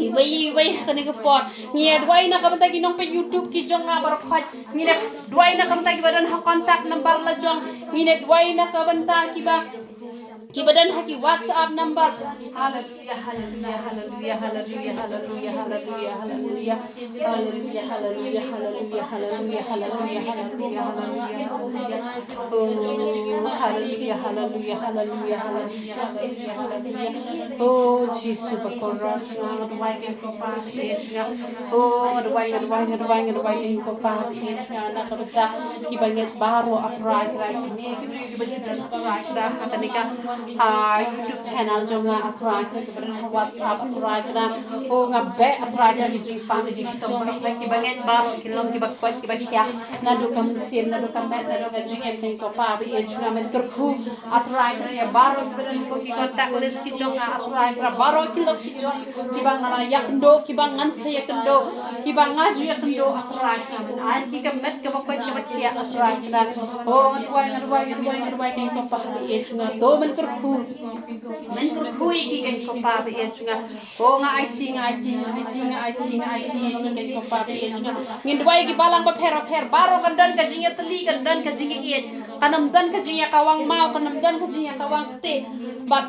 iwei iwei ha kane ka por. Ngi ïa duwai na ka bynta ki nongpeit YouTube ki jong nga baroh khoit. Ngi ïa duwai na ka bynta kiba don ha contact number la jong. Ngi ïa duwai na ka bynta kiba, kiba don ha ki WhatsApp number. Haleluia, haleluia, haleluia, haleluia, haleluia, haleluia, haleluia. Haleluia, haleluia, haleluia, haleluia, haleluia, haleluia, haleluia. Oh, haleluia, haleluia, haleluia, haleluia, haleluia, haleluia. Oh, Jisu ba kordor, nga duwai kane ka por ba ïeit jong nga. Oh, nga duwai, nga duwai, nga duwai, nga duwai kane ka por ba ïeit jong nga. Na ka bynta kiba ngeit baroh, A Trai Kynrad, kine ki briew kiba ju don, A Trai Kynrad, ha kane ka, ah, YouTube channel jong nga, A Trai Kynrad, kiba don ha WhatsApp, A Trai Kynrad. Oh, nga beh, A Trai Kynrad, ki jingpang, ki jingshitom, kiba ngeit baroh kin long kiba koit kiba khiah. Naduh ka mynsiem, naduh ka met, naduh ka jingim, kane ka por ba ïeit jong nga, men kyrkhu, A Trai Kynrad, ïa baroh kiba don ha ki contact list ki jong nga, A Trai Kynrad, baroh ki lok ki jor kiba nga la ïakynduh, kiba ngan sa ïakynduh, kiba nga ju ïakynduh, A Trai Kynrad, men ai ki ka met kaba koit kaba khiah, A Trai Kynrad. Oh, nga duwai, nga duwai, nga duwai, nga duwai kane ka por ba ïeit jong nga. To men kyrkhu, men kyrkhu ïa ki, kane ka por ba ïeit jong nga. Oh, nga aiti, nga aiti, nga aiti, nga aiti, nga aiti, aiti, kane ka por ba ïeit jong nga. Ngin duwai ki balang bapher bapher, baroh kan don ka jingïatylli, kan don ka jingïaieit. Kan ym don ka jingïakawang maw, kan ym don ka jingïakawang ktieh. Bad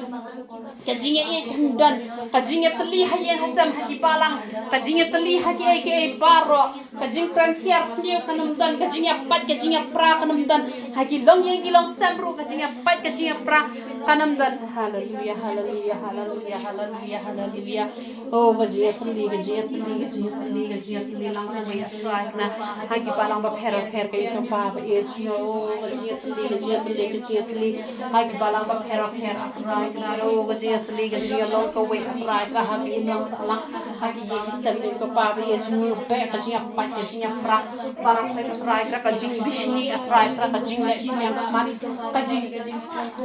ka jingïaieit kan don, ka jingïatylli ha ïing ha sem ha ki balang, ka jingïatylli ha kiei kiei baroh. Ka jingkren siar sniew kan ym don, ka jingïapait, ka jingïapra kan ym don. Ha ki longïing ki longsem ruh ka jingïapait, ka jingïapra kan ym don. Haleluia, haleluia, haleluia, haleluia, haleluia. Oh, ka jingïatylli, ka jingïatylli, ka jingïatylli, ka jingïatylli lang kawei, A Trai Kynrad. Ha ki balang bapher bapher, kane ka por ba ïeit jong nga. Oh, ka jingïatylli, ka jingïatylli, ka jingïatylli. Ha ki balang bapher bapher, A Trai Kynrad. Oh, ka jingïatylli, ka jingïalong kawei, A Trai Kynrad. Ha ki imlang sahlang, ha ki ïing ki sem, kane ka por ba ïeit jong nga, beh ka jingïapait, ka jingïapra baroh, A Trai Kynrad, ka jingbishni, A Trai Kynrad, ka jingleh shiliang khmat, ka jing,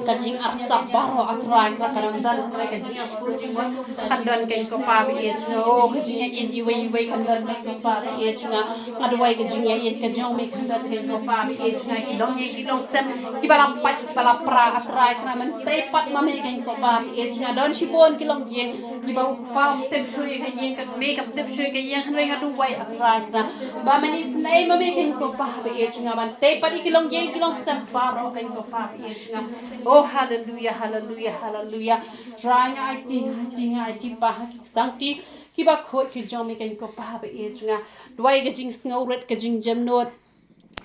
ka jingarsap baroh, A Trai Kynrad, kan ym don, hynrei ka jingïaskhem jingmut kan don, kane ka por ba ïeit jong nga. Oh, ka jingïaieit iwei iwei kan don, kane ka por ba ïeit jong nga. Nga duwai ka jingïaieit ka jong me kan don, kane ka por ba ïeit jong nga. Ki longïing ki longsem, kiba la pait, kiba la pra, A Trai Kynrad, men tei pat ma me, kane ka por ba ïeit jong nga. Don shibun ki longïing kiba u kpa um tip shuh ïa ka ïing, ka kmie kam tip shuh ïa ka ïing, hynrei nga duwai, A Trai Kynrad, ba men isynei ma me, kane ka por ba ïeit jong nga, ban tei pat ïa ki longïing ki longsem baroh, kane ka por ba ïeit jong nga. Oh, haleluia, haleluia, haleluia. Trai, nga aiti, nga aiti, nga aiti, Pa, ha ki sangti kiba khuid ki jong me, kane ka por ba ïeit jong nga. Duwai ka jingsngewrit, ka jingjemnud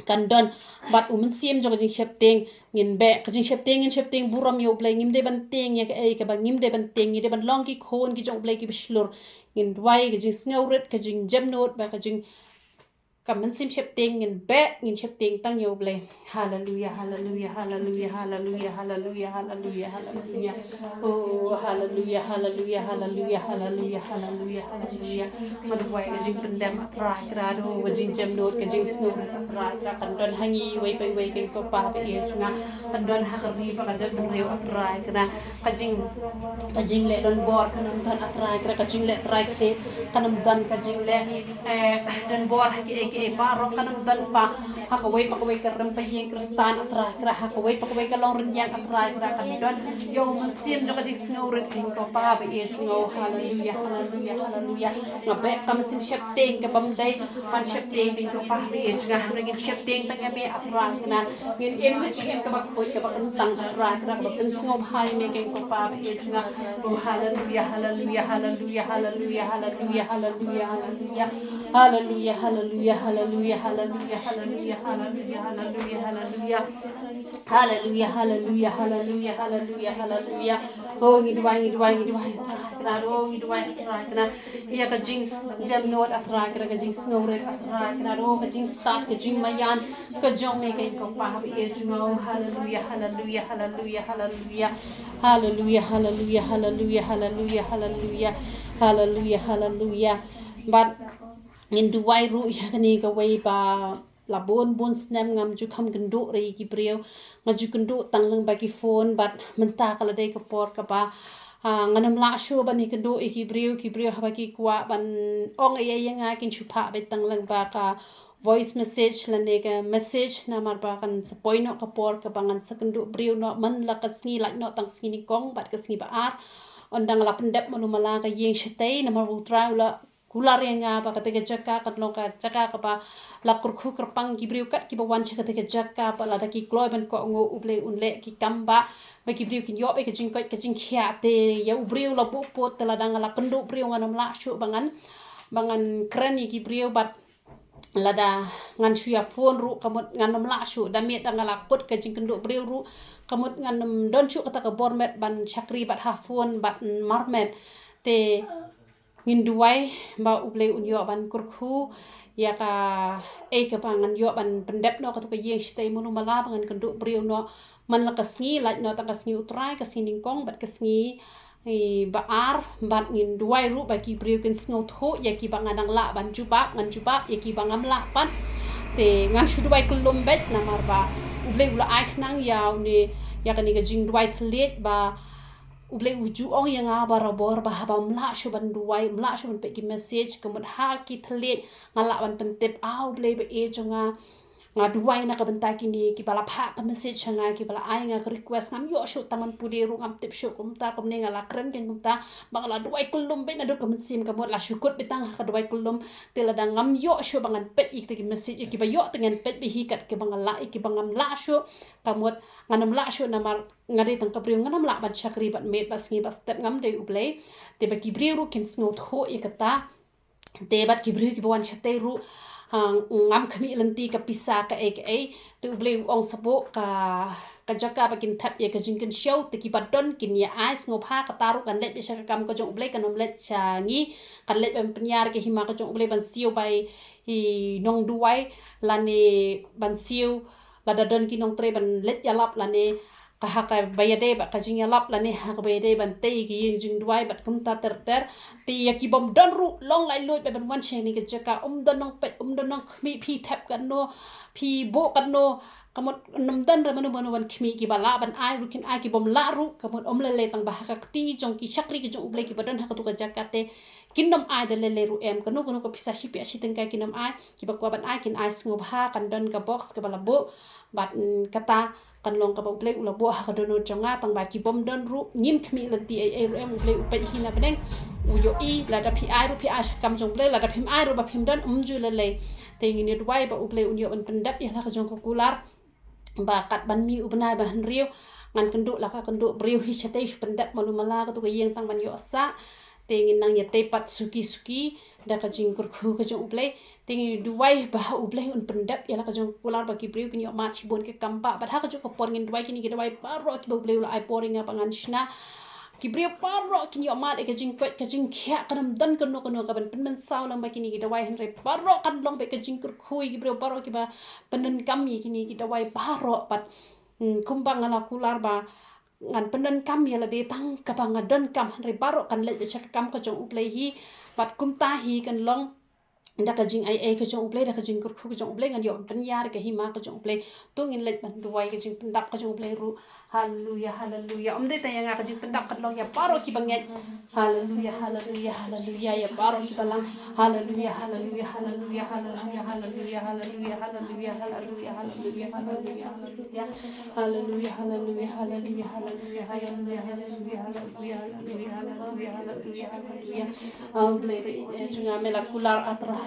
kan don, bad u mynsiem jong ka jingsheptieng. Ngin beh ka jingsheptieng, ngin sheptieng burom ïa U Blei. Ngim dei ban tieng ïa kaei kaba ngim dei ban tieng. Ngi dei ban long ki khun ki jong U Blei kiba shlur. Ngin duwai ka jingsngewrit, ka jingjemnud, bad ka jing, ka mynsiem sheptieng. Ngin beh, ngin sheptieng tang ïa U Blei. Haleluia, haleluia, haleluia, haleluia, haleluia, haleluia, haleluia. Oh, haleluia, haleluia, haleluia, haleluia, haleluia, haleluia. Nga duwai ka jingpyndem, A Trai Kynrad, oh, ka jingjemnud, ka jingsngewrit, A Trai Kynrad, kan don ha ngi iwei pa iwei, kane ka por ba ïeit jong nga. Kan don ha ka ri bad ka jaitbynriew, A Trai Kynrad. Ka jing, ka jingleh donbor kan ym don, A Trai Kynrad, ka jingleh trai ktieh kan ym don, ka jingleh, eh, donbor ha kiei kiei baroh kan ym don, Pa. Ha kawei pa kawei ka rympei ïing Khristan, A Trai Kynrad, ha kawei pa kawei ka longrynïeng, A Trai Kynrad, kan don ïa u mynsiem jong ka jingsngewrit, kane ka por ba ïeit jong nga. Oh, haleluia, haleluia, haleluia. Nga beh ka mynsiem sheptieng kabym dei ban sheptieng, kane ka por ba ïeit jong nga, hynrei ngin sheptieng tang ïa me, A Trai Kynrad. Ngin im ka jingim kaba khuid, kaba kyntang, A Trai Kynrad, kaba pynsngewbha ïa me, kane ka por ba ïeit jong nga. Oh, haleluia, haleluia, haleluia, haleluia, haleluia, haleluia, haleluia. Hallelujah, hallelujah, hallelujah, hallelujah, hallelujah, hallelujah, hallelujah, hallelujah. Hallelujah, hallelujah, hallelujah, hallelujah, hallelujah. Oh, ngi duwai, ngi duwai, ngi duwai, A Trai Kynrad, oh, ngi duwai, A Trai Kynrad. Ïa ka jingjem nud, A Trai Kynrad, ka jingsngewrit, A Trai Kynrad, oh, ka jingstad, ka jingmaïan ka jong me, ka ïing ka pah ba ïeit jong nga. Oh, hallelujah, hallelujah, hallelujah, hallelujah. Hallelujah, hallelujah, hallelujah, hallelujah, hallelujah. Hallelujah, hallelujah. Bad ngin duwai ruh ïa kane kawei ba la bun bun snem ngam ju kham kynduh re ïa ki briew. Nga ju kynduh tang lyngba ki phone, bad mynta ka la dei ka por kaba, ah, ngan ym lah shuh ban ïakynduh ïa ki briew, ki briew haba ki kwah ban ong ïa, ïa nga kin shu phah beit tang lyngba ka voice message lane ka message, namar ba kan sa poi noh ka por kaba ngan sa kynduh briew noh man la ka sngi lait noh tang sngi nyngkong bad ka sngi ba ar. Ynda nga la pyndep malu mala ka ïing shatei, namar ba U Trai u la kular ïa nga ba kata ka jaka kan long ka jaka kaba la kyrkhu kyrpang, ki briew kat kiba wan sha kata ka jaka ba lada ki kloi ban kohnguh, U Blei un leh ki kam ba, ba ki briew kin ïoh ïa ka jingkoit ka jingkhiah. Te ïa u briew la buh pud, te lada nga la kynduh briew ngan ym lah shuh ba ngan, ba ngan kren ïa ki briew, bad lada ngan shu ïa phone ruh ka mut ngan ym lah shuh. Da miet da nga la kut ka jingkynduh briew ruh ka mut ngan ym don shuh kata ka bor met ban shakri bad ha phone bad marmet. Te ngin duwai ba U Blei un ïoh ban kyrkhu ïa kaei kaba ngan ïoh ban pyndep noh katu ka ïing shatei malu mala ba ngan kynduh briew noh man la ka sngi lait noh tang ka sngi U Trai, ka sngi nyngkong bad ka sngi, eh, ba ar. Bad ngin duwai ruh ba ki briew kin sngewthuh ïa kiba nga dang lah ban jubab, ngan jubab, ïa kiba ngam lah pat, te ngan shu duwai kyllum beit, namar ba U Blei u la ai khnang ïa une, ïa kane ka jingduwai thylliej ba U Blei u ju ong ïa nga barabor ba haba ym lah shuh ban duwai, ym lah shuh ban peit ki message, ka mut ha ki thylliej nga lah ban pyntip, ah, U Blei ba ïeit jong nga, nga duwai na ka bynta kine kiba la phah ka message ha nga, kiba la ai nga ka request, ngam ïoh shuh tang ban pule ruh, ngam tip shuh kumta kumne, nga la kren kein kumta, ba nga la duwai kyllum beit naduh ka mynsiem, ka mut la shu kut beit tang ha ka duwai kyllum. Te lada ngam ïoh shuh ba ngan peit ïa kita ki message, ïa kiba ïoh te ngan peit beit hi kat, kiba nga lah, ïa kiba ngam lah shuh ka mut ngan ym lah shuh, namar nga dei tang ka briew, ngan ym lah ban shakri bad miet bad sngi bad step, ngam dei U Blei. Te ba ki briew ruh kin sngewthuh ïa kata. Te bad ki briew kiba wan shatei ruh, ha, ngam khmih lynti ka pisa kaei kaei. Te U Blei u ong sa buh ka, ka jaka ba kin thep ïa ka jingkynshew, te kiba don kin ïa ai sngewbha. Kata ruh kan leit beit sha ka kam ka jong U Blei, kan ym leit sha ngi. Kan leit ban pynïar ïa ka hima ka jong U Blei ban siew bai i nongduwai, lane ban siew, lada don ki nongtrei ban leit ïalap, lane ka ha kaba ïadei bad ka jingïalap, lane ha kaba ïadei ban tei ki ïing jingduwai bad kumta ter ter. Te ïa ki bym don ruh, long laitluid bad ban wan sha kane ka jaka, ym don nongpeit, ym don nongkhmih, phi thep katno, phi buh katno, ka mut ym don re mano mano ban khmih. Kiba lah ban ai ruh kin ai, ki bym lah ruh ka mut ym lei lei, tang ba ha ka kti jong ki shakri ki jong U Blei kiba don ha katu ka jaka te kin ym ai da lei lei ruh em. Kano kano ka pisa shi piah shi tyngka kin ym ai. Kiba kwah ban ai kin ai sngewbha, kan don ka box kaba la buh. Bad, mm, kata kan long kaba U Blei u la buh ha ka dohnud jong nga, tang ba ki bym don ruh ngim khmih lynti ei ei ruh em. U Blei u peit hi na bneng, u ïohi. Lada phi ai ruh phi ai sha ka kam jong U Blei, lada phim ai ruh ba phim don, ym ju lei lei. Te ngin ïa duwai ba U Blei un ïoh ban pyndep ïa la ka jong ka kular, ba kat ban mih u bnai ba hynriew ngan kynduh la ka kynduh briew hi shatei, shu pyndep malu mala katu ka ïing tang ban ïoh sah. Te ngin nang ïa tei pat suki suki da ka jingkyrkhu ka jong U Blei. Te ngin duwai ba U Blei un pyndep ïa la ka jong ka kular, ba ki briew kin ïoh mad shibun ki kam ba, bad ha ka jong ka por ngin duwai kine ki dawai baroh kiba U Blei u la ai bor ïa nga ba ngan shna. Ki briew baroh kin ïoh mad ïa ka jingkoit ka jingkhiah, kan ym don kano kano kaban pynmynsaw lang ba kine ki dawai, hynrei baroh kan long ba ka jingkyrkhu ïa ki briew baroh kiba pyndonkam ïa kine ki dawai baroh. Bad, mm, kumba nga la kular ba ngan pyndonkam ïa lade tang kaba nga donkam, hynrei baroh kan leit beit sha ka kam ka jong U Blei hi. Bad kumta hi kan long da ka jingai ei ka jong U Blei, da ka jingkyrkhu ka jong U Blei, ngan ïoh ban pynïar ïa ka hima ka jong U Blei. To ngin leit ban duwai ka jingpyndap ka jong U Blei ruh. Haleluya, haleluya. Ym dei tang ïa nga ka jingpyndap, kan long ïa baroh kiba ngeit. Haleluya, haleluya, haleluya. Ïa baroh kiba lang. Haleluya, haleluya, haleluya, haleluya. Haleluya, haleluya, haleluya. Haleluya, haleluya, haleluya. Ah, U Blei ba ïeit jong nga, me la kular, A Trai,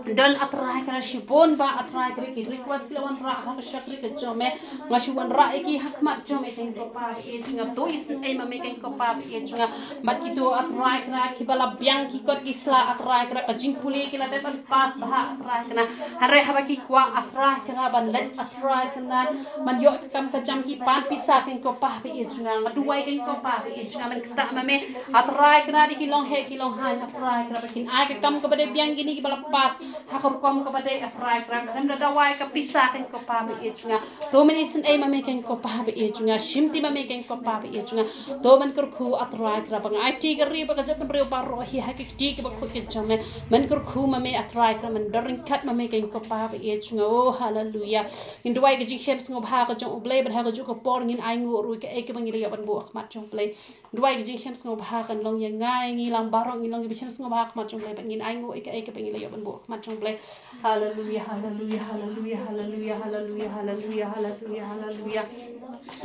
Don A Trai Kynrad shibun bha A Trai Kynrad ki request ki la wanrah ha ka shakri ka jong me. Nga shu wanrah ïa ki ha khmat jong me keiñ ko Pa ba ïeit jong nga. To isynei ma me keiñ ko Pa ba ïeit jong nga. Bad kito A Trai Kynrad kiba la biang ki kot ki sla A Trai Kynrad ka jingpule ki la dep ban pass bha A Trai Kynrad. Hynrei haba ki kwah A Trai Kynrad ban leit A Trai Kynrad ban ïoh ka kam ka jam ki pan pisa keiñ ko Pa ba ïeit jong nga. Nga duwai keiñ ko Pa ba ïeit jong nga men ktah ma me A Trai Kynrad ïa ki long heh ki long haiñ A Trai Kynrad ba kin ai ka kam kaba dei biang kine kiba la pass ha ka rukom kaba dei A Trai Kynrad. Khlem da dawai ka pisa keiñ ko Pa ba ïeit jong nga. To men isynei ma me keiñ ko Pa ba ïeit jong nga. Shimti ma me keiñ ko Pa ba ïeit jong nga. To men kyrkhu A Trai Kynrad ba nga aiti ka ri bad ka jaitbynriew baroh hi ha ki kti kiba khuid ki jong me. Men kyrkhu ma me A Trai Kynrad, men don ryngkat ma me keiñ ko Pa ba ïeit jong nga. Oh haleluya. Ngin duwai ka jingshem sngewbha ka jong U Blei bad ha kajuh ka por ngin ainguh ruh ïa kaei kaba ngi la ïoh ban buh ha khmat jong U Blei. Duwai ka jingshem sngewbha kan long ïa nga ïa ngi lang baroh ngin long kiba shem sngewbha ha khmat jong U Blei bad ngin ainguh ïa kaei kaba ngi la ïoh ban buh ha khmat jong U Blei. Haleluya, haleluya, haleluya, haleluya, haleluya, haleluya, haleluya, haleluya.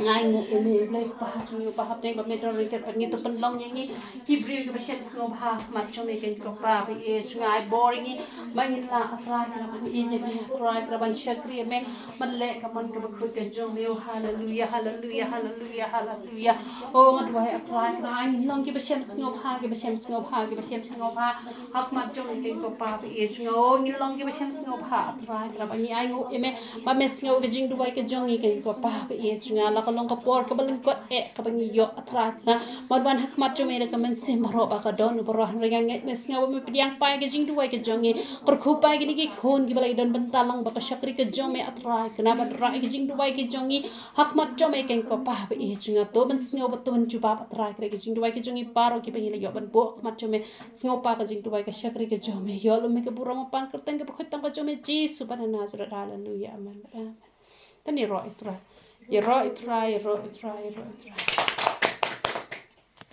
Nga ainguh ïa me U Blei U Kpa ha jong ngi, U Kpa hapdeng ba me don ryngkat bad ngi, to pynlong ïa ngi ki briew kiba shem sngewbha ha khmat jong me keiñ ko Pa ba ïeit jong nga. Ai bor ïa ngi ba ngin lah A Trai Kynrad ban ïeit ïa me, A Trai Kynrad ban shakri ïa me, ban leh ka mon kaba khuid ka jong me. Oh haleluya, haleluya, haleluya, haleluya. Oh nga duwai A Trai Kynrad ngin long kiba shem sngewbha, kiba shem sngewbha, kiba shem sngewbha ha khmat jong me keiñ ko Pa ba ïeit jong nga. Oh ngin long kiba shem sngewbha A Trai Kynrad ba ngi ainguh ïa me, ba me sngew ïa ka jingduwai ka jong ngi keiñ ko Pa ba ïeit jong nga. La ka long ka por kaba lyngkot eh kaba ngi ïoh A Trai Kynrad ban wan ha khmat jong me da ka mynsiem baroh ba ka don baroh. Hynrei nga ngeit me sngew ba me pdiang paid ka jingduwai ka jong ngi. Kyrkhu paid kine ki khun kiba la ïadon bynta lang bad ka shakri ka jong me A Trai Kynrad, ban rah ïa ka jingduwai ka jong ngi ha khmat jong me keiñ ko Pa ba ïeit jong nga. To men sngew bad to men jubab A Trai Kynrad ïa ka jingduwai ka jong ngi baroh kiba ngi la ïoh ban buh ha khmat jong me. Sngewbha ka jingduwai ka shakri ka jong me. Ïoh lem me ka burom ban kyrteng kaba khuid tam ka jong me Jisu ba na Nasareth. Haleluya. Amen. Amen. Tang ïaroh ïa U Trai. Ïaroh ïa U Trai, ïaroh ïa U Trai, ïaroh ïa U Trai.